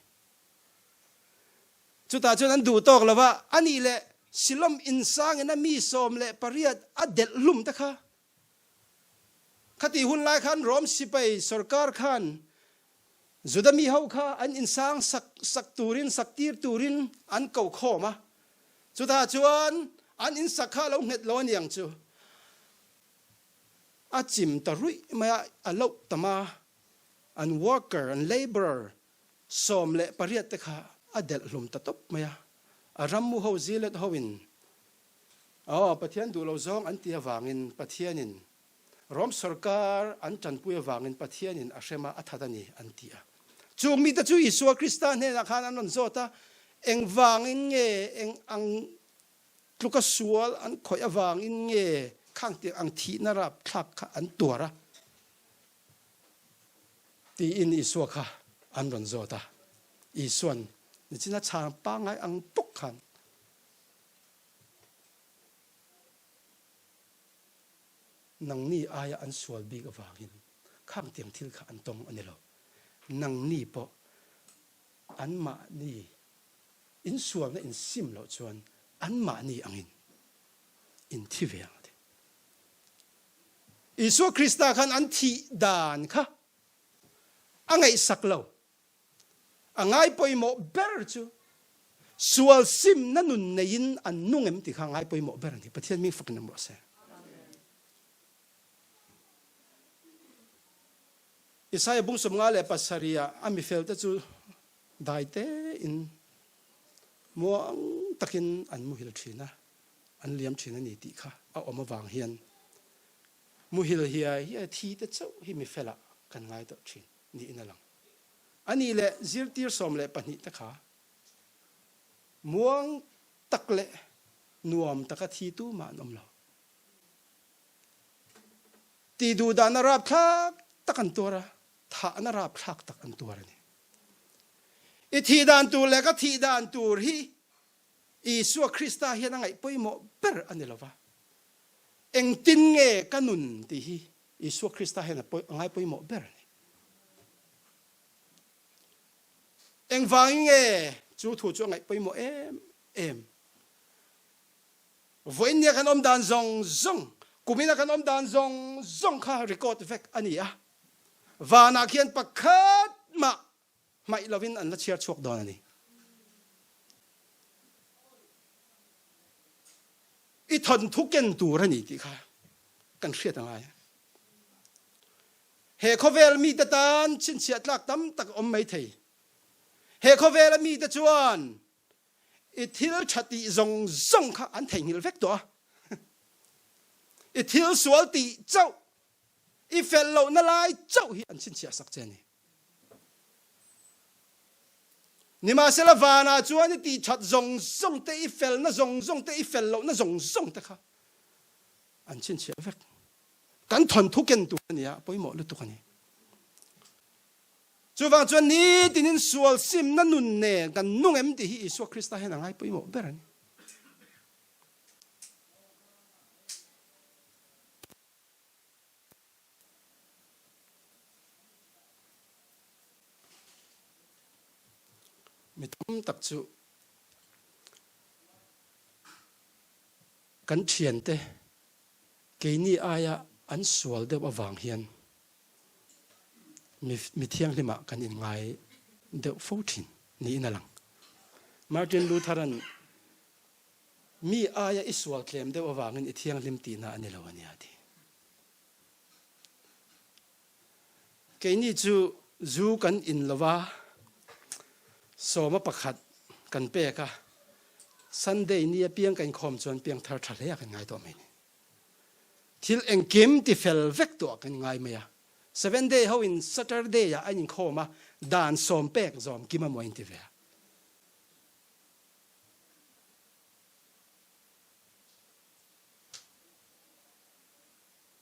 Chutah chuan an duh tawk lo va, a nih leh Silom insangin a mi 18 a delh hlum te kha. Khatih hun lai khan Rom sipai sorkar khan Juda mi ho kha an insang sak sak turin, sak tir turin an ko khawm a. Chutah chuan an insak kha a lo nghet lo a niang chu. A chim ta ruih mai a, a loh tam a, an worker, an labourer 18 te kha a delh hlum ta tawp mai a, a rammu ho Zealot hoin aw Pathian duh lo zawng an ti avangin Pathianin. Rom sorkar an tanpui avangin Pathianin a hrem a, a that a ni, an ti a. Chung mite chu Isua Krista hnenah khan an rawn zawt a, Engvangin nge, eng ang tluka sual an khawih avangin nge khang tiang ang thihna rapthlak kha an tuar a? Tiin Isua kha an rawn zawt a. Isua'n nichina chhang pangngai ang bawk khan Nangni aia an sual bik avangin khang tiang thil kha an tawng a ni lo. Nangni pawh anmahni insualna insim loh chuan anmahni angin in thi ve ang a ti. Isua Krista khan an thih dan kha a ngaihsak lo. A ngai pawimawh ber chu sual simna nun neiin an nung em tih kha a ngai pawimawh ber a ni. Pathian hming fakin awm rawh se. Isaiah bung 57 ah a mifelte chu dai tein muang takin an muhil thin a, an liam thin a ni tih kha a awm avang hian muhil hiai hiai thi te chauh hi mifelah kan ngai tawh thin niin a lang. A nih leh zirtir 12 te kha muang tak leh nuam taka thi tumah an awm lo. Tih duhdahna rapthlak tak an tuar a, thahna rapthlak tak an tuar a ni. I thih dan tur leh ka thih dan tur hi Isua Krista hian a ngaih pawimawh ber a ni lo va. Engtin nge ka nun tih hi Isua Krista hian a ngai pawimawh ber a ni. Engvangin nge chu thu chu a ngaih pawimawh em em? Vawiin nia kan awm dan zawng zawng, kumina kan awm dan zawng zawng kha record vek a ni a. Vanah khian pakhat mah hmaih lovin an la chhiar chhuak dawn a ni. I thawnthu ken tur a ni tih kha kan hriat a ngai a. He khawvel mite tan chhinchhiah tlak tam tak a awm mai thei. He khawvela mite chuan i thil tha tih zawng zawng kha an theihnghilh vek tawh a. I thil sual tih chauh, i fel lohna lai chauh hi an chhinchhiah sak che a ni. Nimahsela vanah chuan i tihthat zawng zawng te, i felna zawng zawng te, i fel lohna zawng zawng te kha an chhinchhiah vek. Kan thawnthu ken tur a ni a, pawimawh lutuk a ni. Chuvang chuan nitinin sual simna nun nen kan nung em tih hi Isua Krista hian a ngai pawimawh ber a ni. Mi tam tak chu kan thiante keini aia an sual deuh avang hian mi thianghlimah kan inngai deuh fo thin niin a lang. Martin Luther-a'n Mi aia i sual tlem deuh avangin i thianghlim tihna a ni lo a nia ti. Keini chu zu kan in lo va, sawma pakhat kan pek a, Sunday ni apiang kan inkhawm chuan piangthar tha hle a kan ngai tawh mai ni. Thil engkim ti fel vek tawh kan ngai mai a. Seven day ho in Saturday ah an inkhawm a, dan sawm pek zawm kim a maw in ti ve a.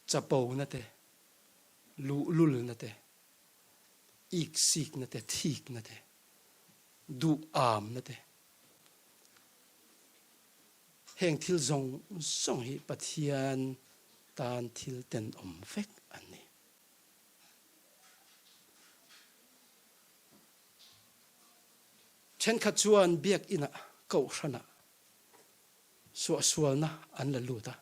Chapona te, luhlulna te, iksikna te, thikna te, duhamna te, heng thil zawng zawng hi Pathian tan thil tenawm vek an ni. Thenkhat chuan biakinah kohhranah suahsualna an la lut a,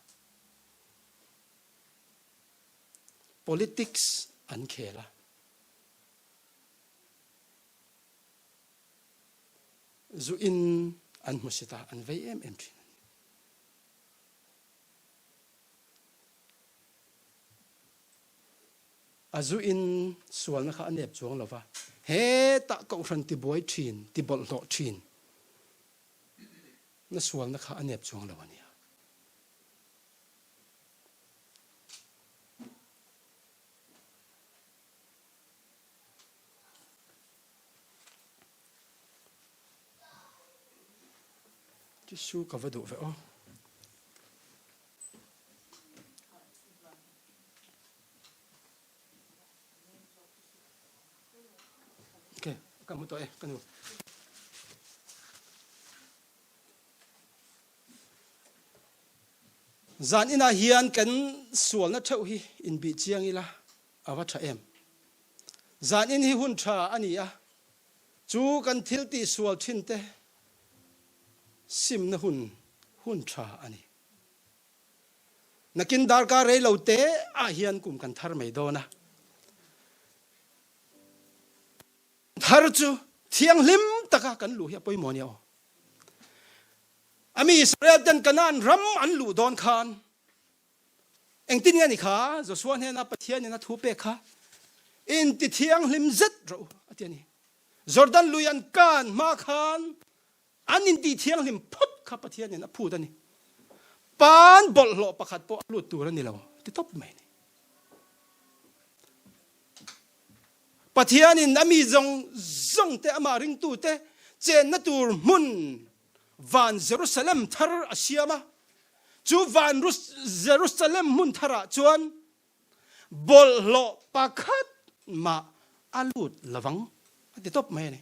politics an khel a, zu in an hmusit a, an vei em em thin a ni. A zu in sualna kha a nep chuang lo va, hetah kohhran tibuai thin, tibawlhhlawh thin na sualna kha a nep chuang lo a nia. Tissue ka va duh ve aw. Ok, ka hmu tawh e, ka nu. Zan inah hian kan sualna theuh hi inbih chiang ila a va tha em. Zan in hi hun tha a ni a, chu kan thil tih sual thin te simna hun hun tha a ni. Nakin darkar rei lo te ah hian kum kan thar mai dawn a. Thar chu thianghlim taka kan luh hi a pawimawh a nia aw. A mi Israel ten Kanaan ram an luh dawn khan engtin nge ni kha Joshua hnena Pathianin a thu pek kha inti thianghlim zet rawh u a ti a ni. Jordan lui an kan hma khan an inti thianghlim phawt kha Pathianin a phut a ni. Pan bawlhhlawh pakhat pawh a lut tur a ni lo ti tawp mai a ni. Pathianin a mi zawng zawngte amah ringtute chenna tur hmun van Jerusalem thar a siam a. Chu van Jerusalem hmun tharah chuan bawlhhlawh pakhat mah a lut lovang a ti tawp mai a ni.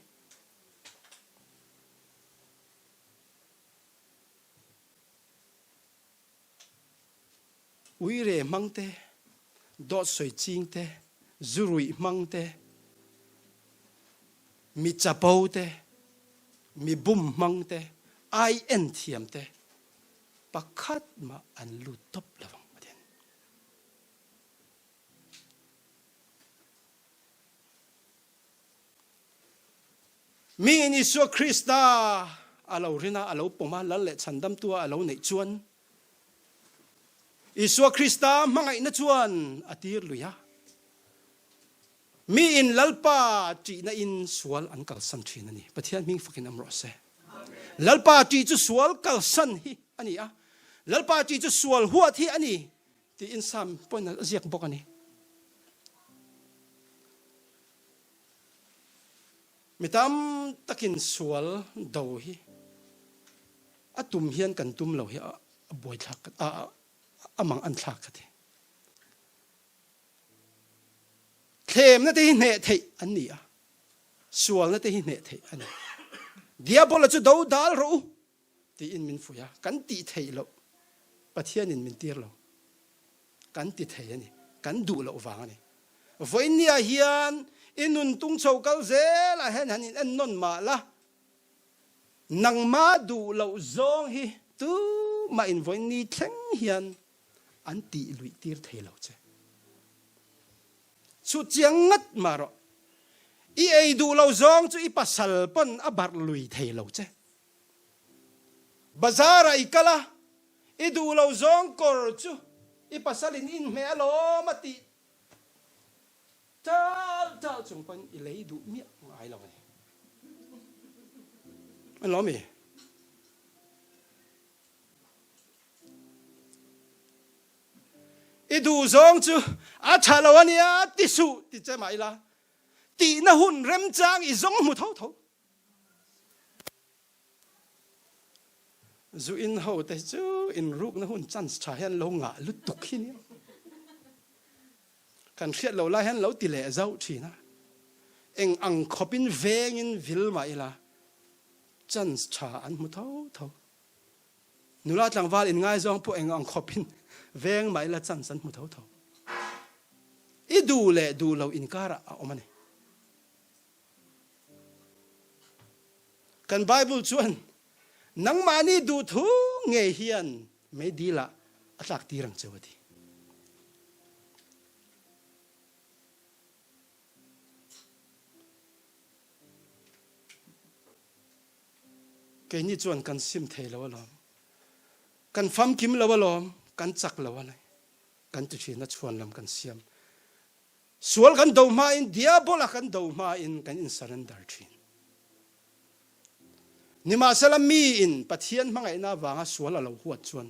Uire hmang te, dawt sawi ching te, zu ruih hmang te, mi chapo te, mi bum hmang te, ai en thiam te pakhat mah an lut tawp lo ang a ti a ni. Miin Isua Krista a lo rin a, a lo pawm a, Lal leh Chhandamtua a lo neih chuan Isua Krista hmangaihna chuan a tir lui a. Miin Lalpa ṭihna in sual an kalsan ṭhin a ni. Pathian hming fakin awm rawh se. Lalpa ṭih chu sual kalsan hi a ni a. Lalpa ṭih chu sual huat hi a ni tiin Sam pawhin a ziak bawk a ni. Mi tam takin sual do hi a tum hian kan tum lo hi a buaithlak a a mang an thlak ka ti. Thlemna te hi hneh theih an ni a, sualna te hi hneh theih a ni. Diabola chu do dal rawh u tiin min fuih a, kan tih theih loh Pathianin min tir lo. Kan ti thei a ni, kan duh loh vang a ni. Vawiinniah hian i nun tung chho kal zelah hian han in en nawn mah la, nangmah duh loh zawng hi tumah in vawiinni thleng hian an tih luih tir thei lo che. Chhut chiang ngat mah rawh, i ei duh loh zawng chu i pasal pawn a barh lui thei lo che. Bazar ah i kal a, i duh lo zawng kawr chu i pasal in inhmeh alawm a tih tal tal chung pawhin i lei duh miah ngai lo a ni. An lawm i? I duh zawng chu a tha lo a nia ti suh ti che mah ila tihna hun remchang i zawng hmu tho tho. Zu in ho te chu in rukna hun chance tha hian lo ngah lutuk hi nia. Kan hriat lo lai hian lo ti leh zauh thin a. Eng ang khawpin vengin vil mah ila chance tha an hmu tho tho. Nula tlangval in ngaizawng pawh eng ang khawpin veng mah ila chance an hmu tho tho. I duh leh duh lo inkarah a awm a ni. Kan Bible chuan nangmahni duhthu ngei hian meidil ah a tlak tir ang cheu a ti. Keini chuan kan sim thei lo alawm. Kan famkim lo alawm, kan chak lo a ni. Kan ti thin a chhuanlam kan siam. Sual kan do hmain, Diabola kan do hmain kan in surrender thin. Nimahsela miin Pathian hmangaihna avanga sual a lo huat chuan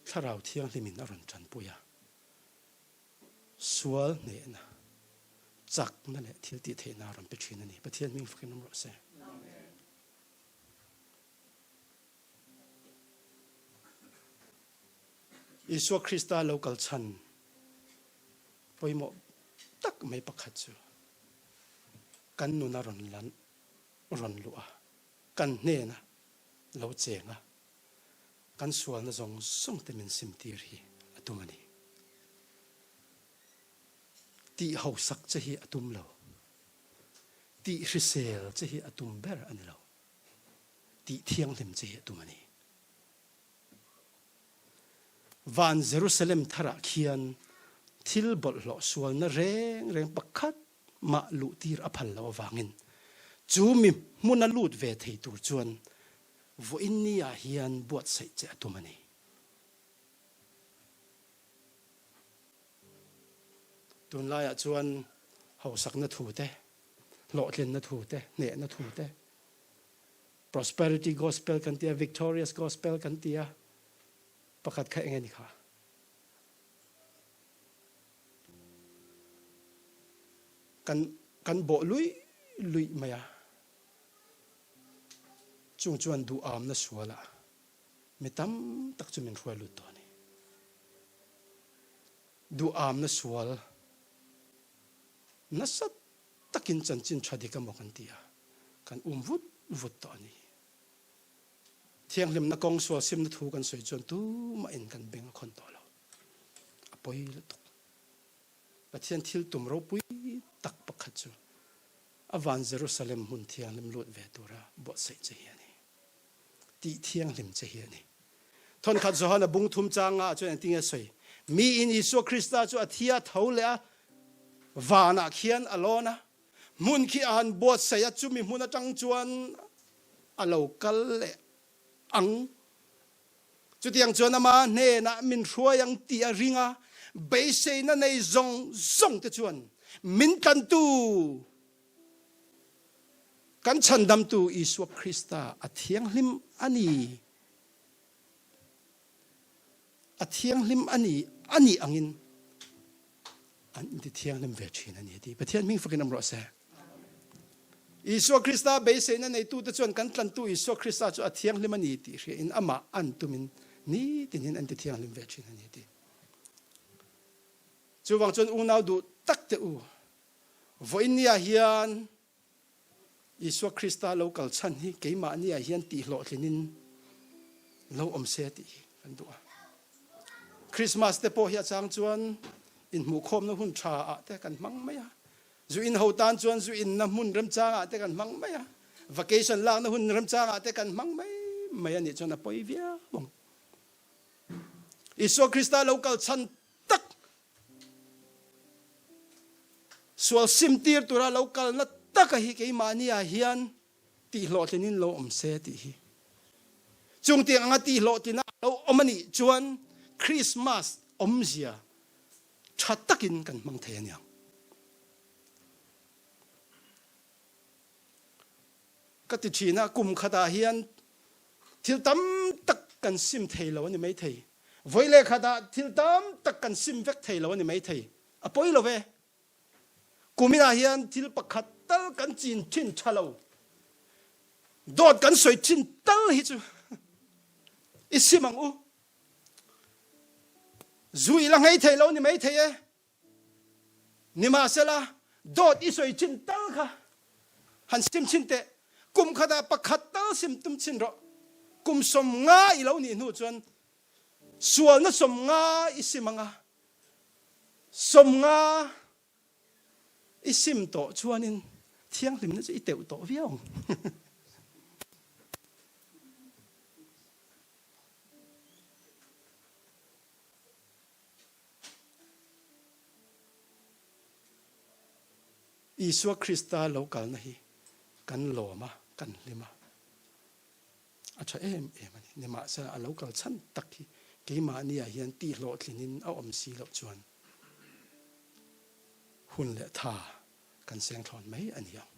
Thlarau Thianghlimin a rawn tanpui a, sual hnehna. Chakna leh thil tih theihna a rawn pe thin a ni. Pathian hming fakin awm rawh se. Isua Krista lo kal chhan pawimawh tak mai pakhat chu kan nuna rawn lan rawn luh a, kan hnena lo cheng a, kan sualna zawng zawng te min simtir hi a tum a ni. Tih hausak che hi a tum lo. Tih hrisel che hi a tum ber a ni lo. Tih thianghlim che hi a tum a ni. Van Jerusalem tharah khian thil bawlhhlawh sualna reng reng pakhat mah luhtir a phal loh avangin chu mi hmuna lut ve thei tur chuan vawiin ni-ah hian buatsaih che a tum a ni. Tunlaiah chuan hausakna thu te, hlawhtlinna thu te, hnehna thu te, prosperity gospel kan ti a, victorious gospel kan ti a, pakhat kha eng nge ni kha? Kan kan bawh luih luih mai a, chung chuan duhamna sualah Mi tam tak chu min hruai lut tawh a ni. Duhamna sual nasa takin chanchin tha dik emaw kan ti a, kan um vut vut tawh a ni. Thianghlimna kawng sual simna thu kan sawi chuan tumahin kan beng a khawn tawh lo. A pawi lutuk. Pathian thil tum ropui tak pakhat chu a van Jerusalem hmun thianghlim lut ve tura buatsaih che hi a ni. Tih thianghlim che hi a ni. Thawnkhat Johana bung thum changa ah chuan engtinge a sawi? Miin Isua Krista chu a thi a tho leh a, vanah khian a lawn a, hmun khi a han buatsaih a, chumi hmun atang chuan a lo kal leh ang. Chutiang chuan ama hnenah min hruai ang tih a ring a, beiseina nei zawng zawng te chuan min tlantu Kan chhandamtu Isua Krista a thianghlim a ni. A thianghlim a ni a nih angin an inti thianghlim ve thin a ni a ti. Pathian hming fakin awm rawh se. Isua Krista beiseina neitute chuan kan tlantu Isua Krista chu a thianghlim a ni tih hriain amah an tumin nitin an ti thianghlim ve thin a ni a ti. Chuvang chuan unau duh tak te u, Vawiin niah hian Isua Krista lo kal chhan hi keimahniah hian tihhlawhtlinin lo awm se tih hi kan duh a. Christmas te pawh hi a chang chuan inhmuhkhawmna hun tha ah te kan hmang mai a. Zu in ho tan chuan zu inna hmun remchang ah te kan hmang mai a. Vacation lakna hun remchang ah te kan hmang mai mai a nih chuan a pawi viau ang. Isua Krista lo kal chhan tak Sual simtir tura lo kalna taka hi keimahniah hian tihhlawhtlinin lo awm se tih hi. Chung tiang anga tihhlawhtlina lo awm a nih chuan Krismas awmzia tha takin kan hmang thei a niang. Ka ti thin a, kum khatah hian thil tam tak kan sim thei lo a ni maithei. Vawi leh khatah thil tam tak kan sim vek thei lo a ni maithei. A pawi lo ve. Kuminah hian thil pakhat tal kan chin thin tha lo. Dawt kan sawi thin tal hi chu i sim ang u. Zu i la nghei thei lo ni maithei e. Nimahsela, dawt i sawi chin tal kha han sim chhin teh. Kum khatah pakhat tal sim tum chhin rawh. Kum 50 i lo nih hnu chuan sualna 50 i sim ang a, 50 i sim tawh chuanin thianghlimna chu i teuh tawh viau ang. Isua Krista lo kalna hi kan lawm a, kan hlim a, a tha em em a ni. Nimahsela a lo kal chhan tak hi keimahniah hian tihhlawhtlinin a awm si loh chuan hun leh tha kan seng thlawn mai a ni ang.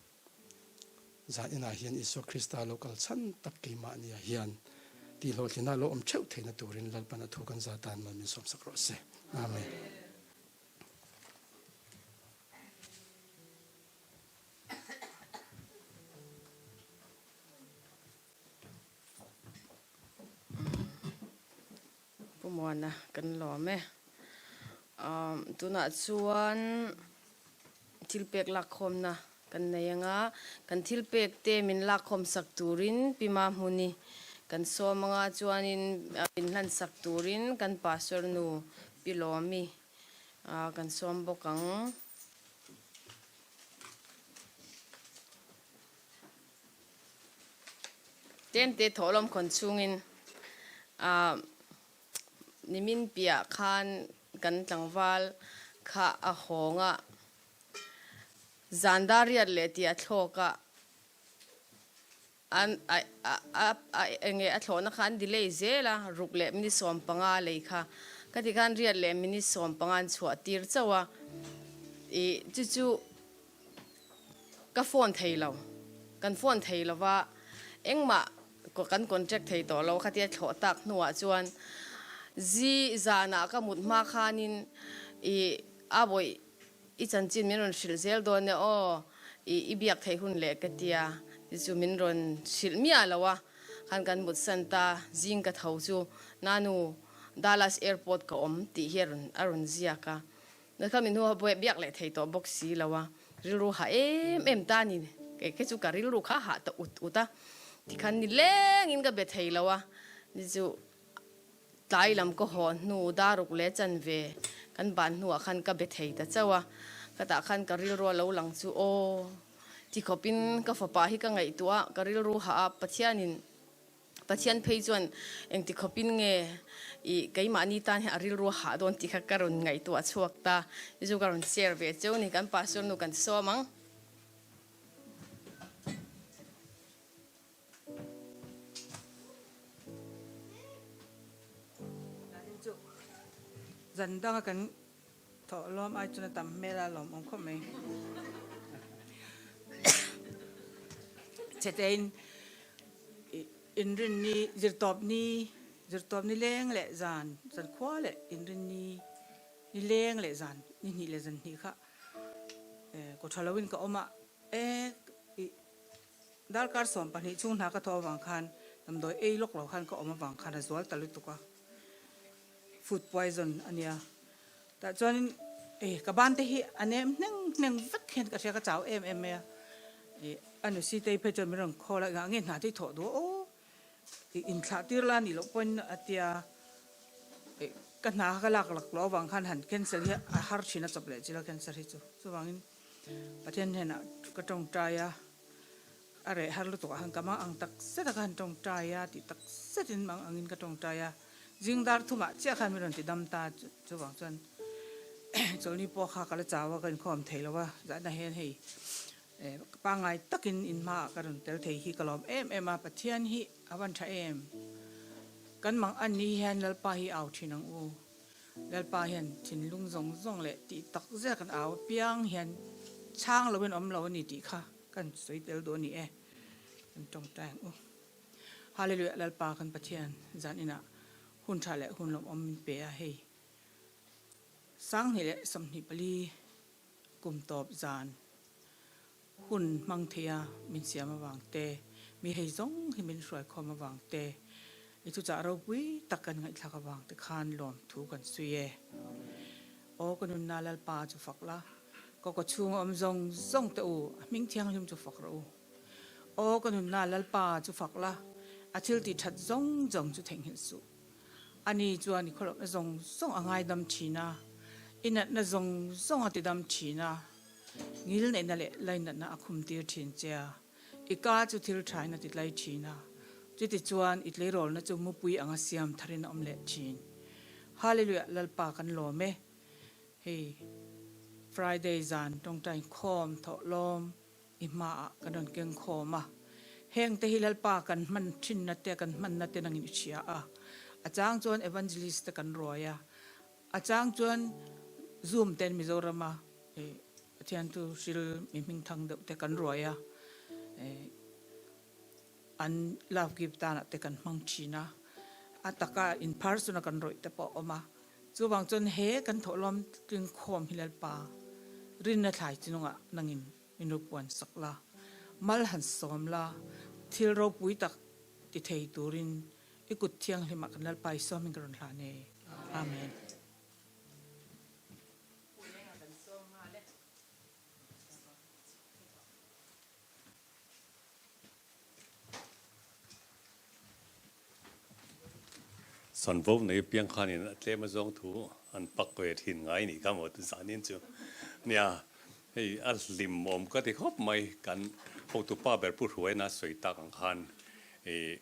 Zan inah hian Isua Krista lo kal chhan tak keimahniah hian tihhlawhtlina lo awm theuh theihna turin Lalpan a thu kan za tan mal min sawmsak rawh se. Amen. Pu Muana kan lawm e. Tunah chuan thilpek lakkhawmna kan nei anga kan thilpek te min lakkhawm sak turin Pi Mahmuni kan sawm anga chuanin min hlan sak turin kan Pastor nu Pi Lawmi kan sawm bawk ang. Tlemte thawhlawm khawn chhungin nimin piah khan kan tlangval kha a hawng a, zan dar riat leh tih a thlawk a, an enge a thlawhna kha an delay zel a, ruk leh minute 15 lei kha ka ti khan riat leh minute 15 an chhuah tir chauh a, ih chu chu. Ka phone thei lo, kan phone thei lo va, engmah kan contract thei tawh lo khatia thlawh tak hnuah chuan zi zanah ka mut hma khanin i a bawih i chanchin min rawn hrilh zel dawn e aw, i i biak theih hun leh ka tia ti chu min rawn hrilh miah lo a, khan kan mut san ta, zing ka tho chu nanu Dallas airport ka awm tih hi a rawn a rawn ziak a. Kha mi hnu a biak leh thei tawh bawk si lo a, rilru hah em em ta ni. Kei khe chu ka rilru kha hah ta ut ut a, tikhan ni lengin ka be thei lo a, ni chu tlai lam ka haw hnu daruk leh chanve kan ban hnuah khan ka be thei ta chauh a, ka tah khan ka rilru a lo lang chu aw tikhawpin ka fapa hi ka ngaihtuah a, ka rilru hah a, Pathianin Pathian phei chuan engti khawpin nge i keimahni tan hian a rilru a hah dawn tih kha ka rawn ngaihtuah chhuak ta. Chu chu ka rawn share ve cheu ni, kan pastor nu kan sawm ang. Zan danga kan Thawh lawm ai chuan a tam hmel a lawm awm khawp mai. Chhetein inrin ni zirtawp ni zirtawp ni leng leh zan zan khua leh inrin ni ni leng leh zan ni hnih leh zan hnih kha kaw tha loin ka awm a e darkar 12 chhung hna ka thawh avang khan damdawi ei lawk lo khan ka awm avang khan a zual ta lutuk a. Food poison a nia. Tah chuanin eh ka ban te hi a nem hneng hneng vek hian ka hria ka chau em em mai a. Eh a nu Sitei phei chuan min rawn call a, engah nge hna te i thawh duh a aw i inthlah tir la nih loh pawhin a tia. Eh ka hna kha ka lak lak loh avang khan han cancel hi a har thin a chawp leh chila cancer hi chu. Chuvangin Pathian hnenah ka tawngtai a. A reh har lutuk ah khan ka mang ang tak zet a ka han tawngtai a tih tak zetin mang angin ka tawngtai a, zing dar thumah chiah khan min rawn ti dam ta chuvang chuan chawlhni pawh kha ka la chau a ka inkhawm thei lo a, zahna hian hei pangngai takin in hmaah ka rawn tel thei hi ka lawm em em a, Pathian hi a van tha em, kan mang an ni hian Lalpa hi au thin ang u, Lalpa hian thinlung zawng zawng leh tih tak zet kan au apiang hian chhang loin awm lo a ni tih kha. Kan sawi tel duh a ni e, kan tawngtai ang u. Hallelujah Lalpa kan Pathian zan inah hun tha leh hun lawmawm min pe a hei 2024 kum tawp zan hun hmang thei a min siam avang te mi hei zawng hi min hruai khawm avang te i thuchah ropui tak kan ngaihthlak avang te khan lawmthu kan sawi e. Aw ka nunna Lalpa chu fak la. Ka kaw chhunga awm zawng zawng teh u, a hming thianghlim chu fak rawh u. Aw ka nunna Lalpa chu fak la, a thil tih that zawng zawng chu theihnghilh suh. Ani chuan i khawlawpna zawng zawng a ngaidam thin a, i natna zawng zawng a tidam thin a, ngilneihna leh lainatna a khum tir thin che a, i ka chu thil thain a titlai thin a, chutichuan i tleirawlna chu mupui anga siam tharin a awm leh thin. Hallelujah Lalpa kan lawm e. Hei Friday zan tawngtai khawm thawh lawm i hmaah kan rawn keng khawm a, heng te hi Lalpa kan hman thinna te kan hmanna te nangin i hria a, a chang chuan Evangelist te kan ruai a, a chang chuan Zoom ten Mizorama Pathian chu hril mi hmingthang deuh te kan ruai a, an love gift danah te kan hmang thin a, a taka in person a kan rawih te pawh a awm a, chuvang chuan he kan thawhlawm tling khawm hi Lalpa rinna thlai chinungah nangin min rupuan sak la, mal han sawm la, thil ropui tak ti thei turin i kut thianghlimah kan Lalpa i sawmin ka rawn hlan e. Amen. Sanvo nei piang khanin a tlem azawng thu an pak ve thin ngai nih kha maw zanin chu. Nia, hei a hlimawm ka ti khawp mai, kan hotupa ber Pu Hruaina sawi tak ang khan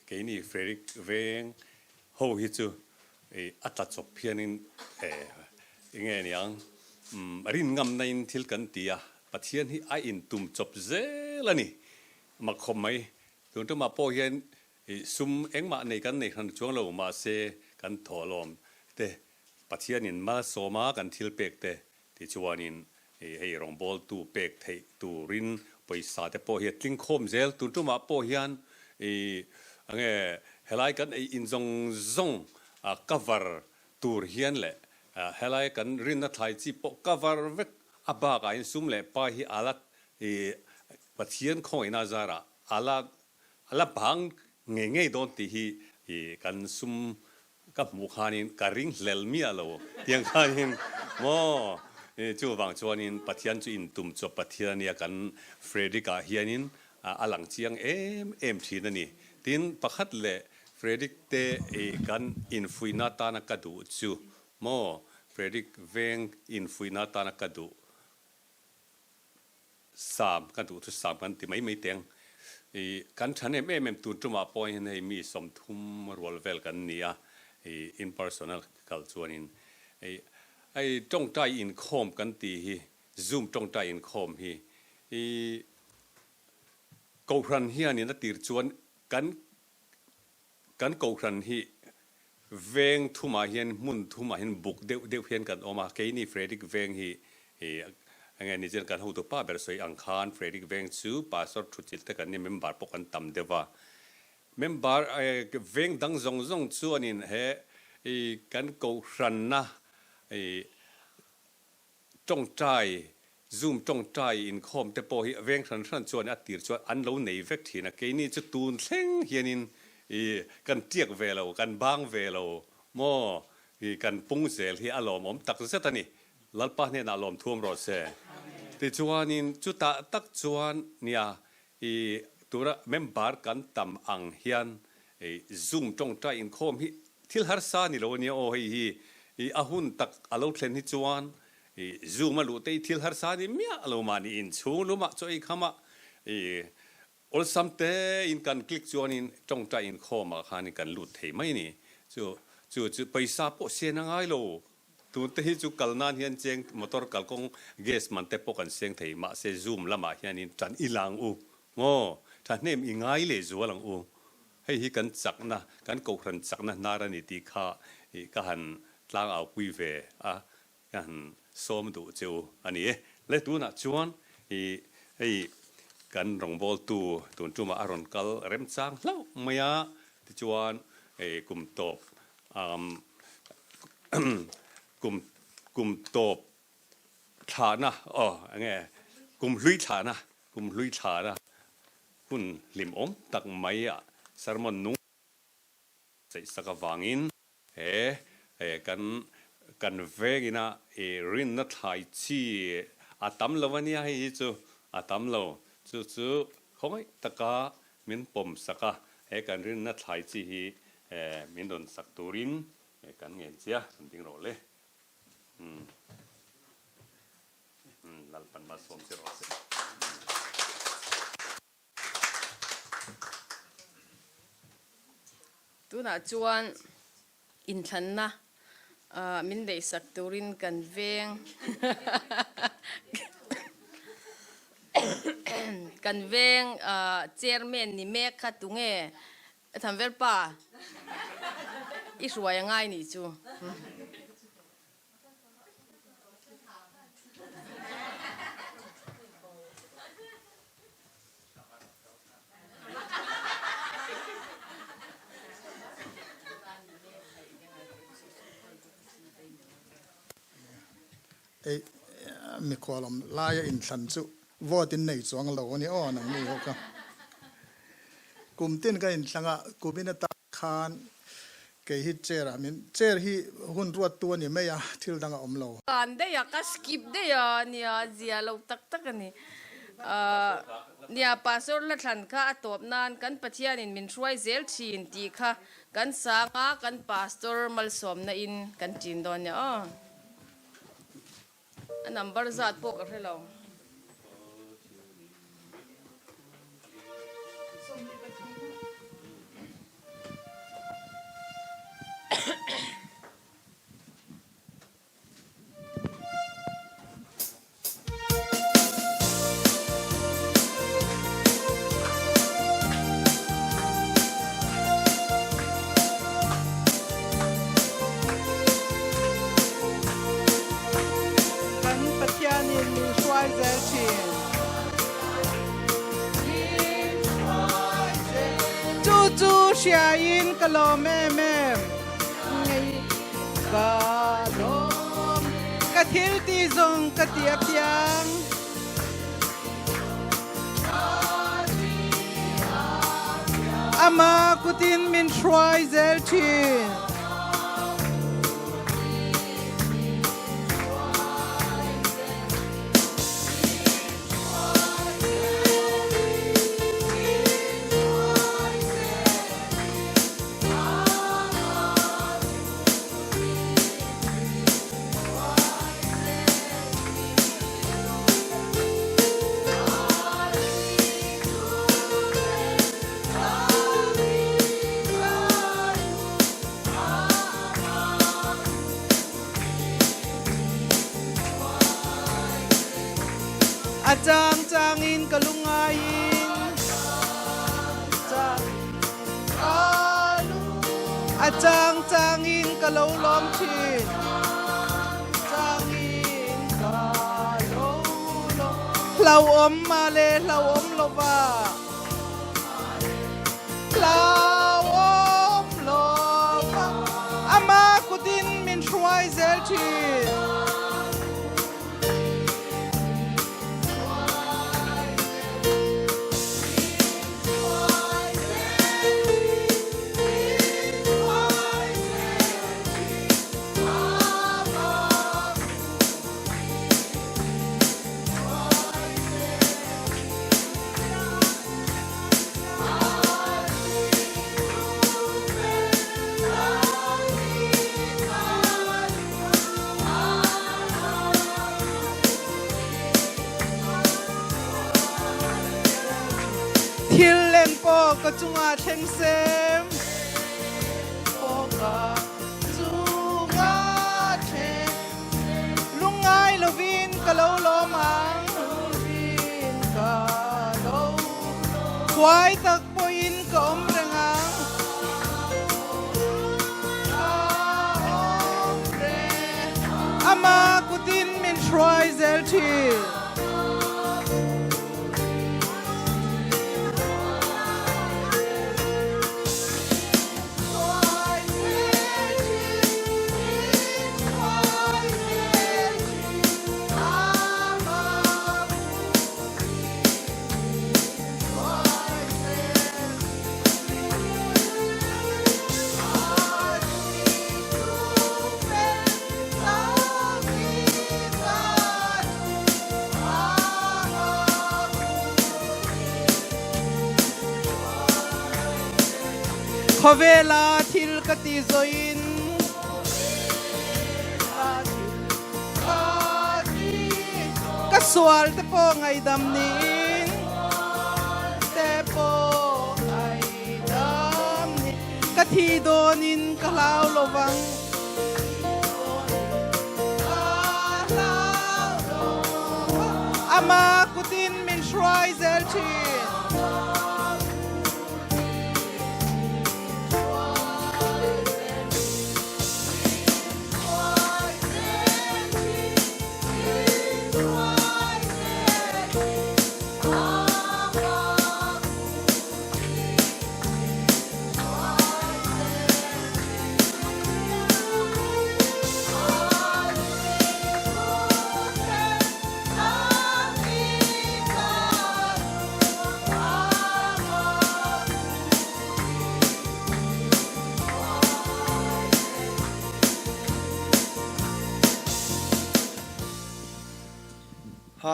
keini Frederick veng ho hi chu a tla chawp hianin enge niang rin ngamna in thil kan ti a, Pathian hi a intum chawp zel a ni mak khawp mai. Tun tumah pawh hian sum engmah nei kan nei hran chuang lo mahse kan thawhlawm te Pathianin malsawma kan thil pek te tichuanin hei rawngbawltu pek theih turin pawisa te pawh hi a tling khawm zel. Tun tumah pawh hian enge helai kan ei in zawng zawng cover tur hian leh helai kan rinna thlai chi pawh cover vek a bakah hian sum leh pai hi a la Pathian khawngaihna zarah a la a la bang ngei ngei dawn tih hi kan sum ka hmuh khanin ka ring hlel miah lo tiang khanin maw chuvang chuanin Pathian chu intum chawp Pathian a nia kan Frederick ah hianin a lang chiang em em thin a ni. Tin pakhat leh Frederick te kan infuihna atana ka duh chu maw Frederick veng infuihna atana ka duh Sam ka duh chu Sam kan ti mai mai teng. I kan than em em em tun tumah pawh hian hei mi 30 rual vel kan ni a, i in personal kal chuanin i hei tawngtai inkhawm kan tih hi Zoom tawngtai inkhawm hi i Kohhran hianin a tir chuan kan Kan Kohhran hi veng thumah hian hmun thumah hian buk deuh deuh hian kan awm a, keini Frederick Veng hi enge ni chuan kan hotu pa ber sawi ang khan Frederick Veng chu Pastor Thuchilh te kan nia member pawh kan tam deuh a, member veng dang zawng zawng chuanin he kan Kohhranna Tawngtai, Zoom tawngtai inkhawm te pawh hi veng hran hran chuan a tir chuan an lo nei vek thin a, keini chu tun thleng hianin i kan tiak ve lo, kan bang ve lo maw, i kan pung zel hi a lawmawm tak zet a ni. Lalpa hnenah lawmthuam rawh se. Tichuanin chutah tak chuan nia i tura member kan tam ang hian i Zoom tawngtai inkhawm hi thil harsa ni lo ania aw hei hi i a hun tak a lo thlen hi chuan i Zoom a luh te hi thil harsa ni miah lo mahni inchhung lumah chaw ei khamah i awlsam te in kan click chuanin tawngtai inkhawm ah khanin kan lut thei mai a ni chu chu chu paisa pawh sen a ngai lo Tun te hi chu kal nan hian cheng motor kalkawng gas man te pawh kan seng thei mahse zoom lamah hianin tan i la ang u maw thahnem i ngai leh zual ang u hei hi kan chakna kan kohhran chakna hnar a ni tih kha ih ka han tlang au pui ve a ka han sawm duh che u a ni e le tunah chuan ih hei kan rawngbawltu tun tumah a rawn kal remchang hlauh mai a tichuan ih kum tawp Kum kum tawp thlahna aw enge kum hlui thlahna kum hlui thlahna hun hlimawm tak mai ah sermon nung cheih sak avangin he kan kan vengina i rinna thlai chi a tam lo ania hei hi chu a tam lo chu chu khawngaih taka min pawm sak a he kan rinna thlai chi hi Min rawn sak turin kan ngen che a, an ding rawh le. Lalpan malsawm che rawh se. Tunah chuan inthlanna min neihsak turin kan veng kan veng chairman ni mek kha tunge Thanvel pa, i hruai a ngai nih chu. Ei, mikhual awm laia inthlan chu vote in nei chuang lo a ni aw nang ni ho ka. Kum tin ka inthlang a, kum in atan khan Kei hi chair ah min, chair hi hun ruattu a ni mai a, thil dang a awm lo. Kan daih a, ka skip daih a, nia zia lo tak tak a ni. Nia Pastor la thlan kha a tawp nan kan Pathianin min hruai zel thin tih kha kan sang a, kan Pastor malsawmna in kan ṭin dawn nia aw. A number zat pawh ka hre lo. Kan Pathianin min hruai zel thin. Chu chu hriain ka lawm em em. Ka lawm ka thil ti zawng ka ti apiang. Ama kutin min hruai zel thin. A chang chang in ka lungai in A chang chang in ka lo lawm thin. Chang in ka lo lawm. Hlauhawm ma le hlauhawm lova. Hlauhawm lova. Ama kutin min hruai zel thin. Thil len pawh ka cungah thleng sem. Pawh ka cungah thleng. Lungngai lovin ka lo lawm ang. Lovin ka lo Huai tak pawhin ka awm reng ang. Ka awm reng. Ama kutin min hruai zel thin. Khawvela thil ka ti zoin ka sual te pawh ngaidam niin te pawh ngaidam ni ka thi dawnin ka hlau lovang Ama kutin min hruai zel thin.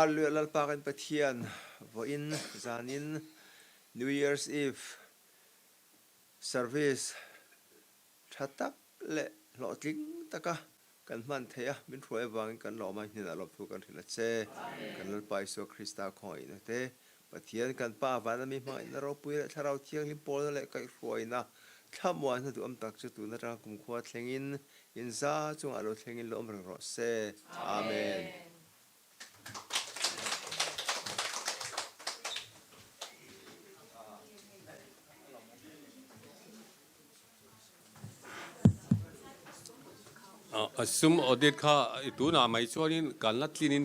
Hallelujah Lalpa kan Pathian vawiin zanin New Year's Eve service tha tak leh hlawhtling taka kan hman theih a, min hruai avangin kan lawm a, hnenah lawmthu kan hrilh a che. Kan Lalpa Isua Krista khawngaihna te, Pathian kan Pa vana mi hmangaihna ropui leh Thlarau Thianghlim pawlna leh kaihhruaina thlamuanna duhawm tak chu tun atanga kumkhua thlengin inza chungah lo thlengin lo awm reng rawh se. Amen. A sum audit kha tunah mai chuanin kan la tlinin.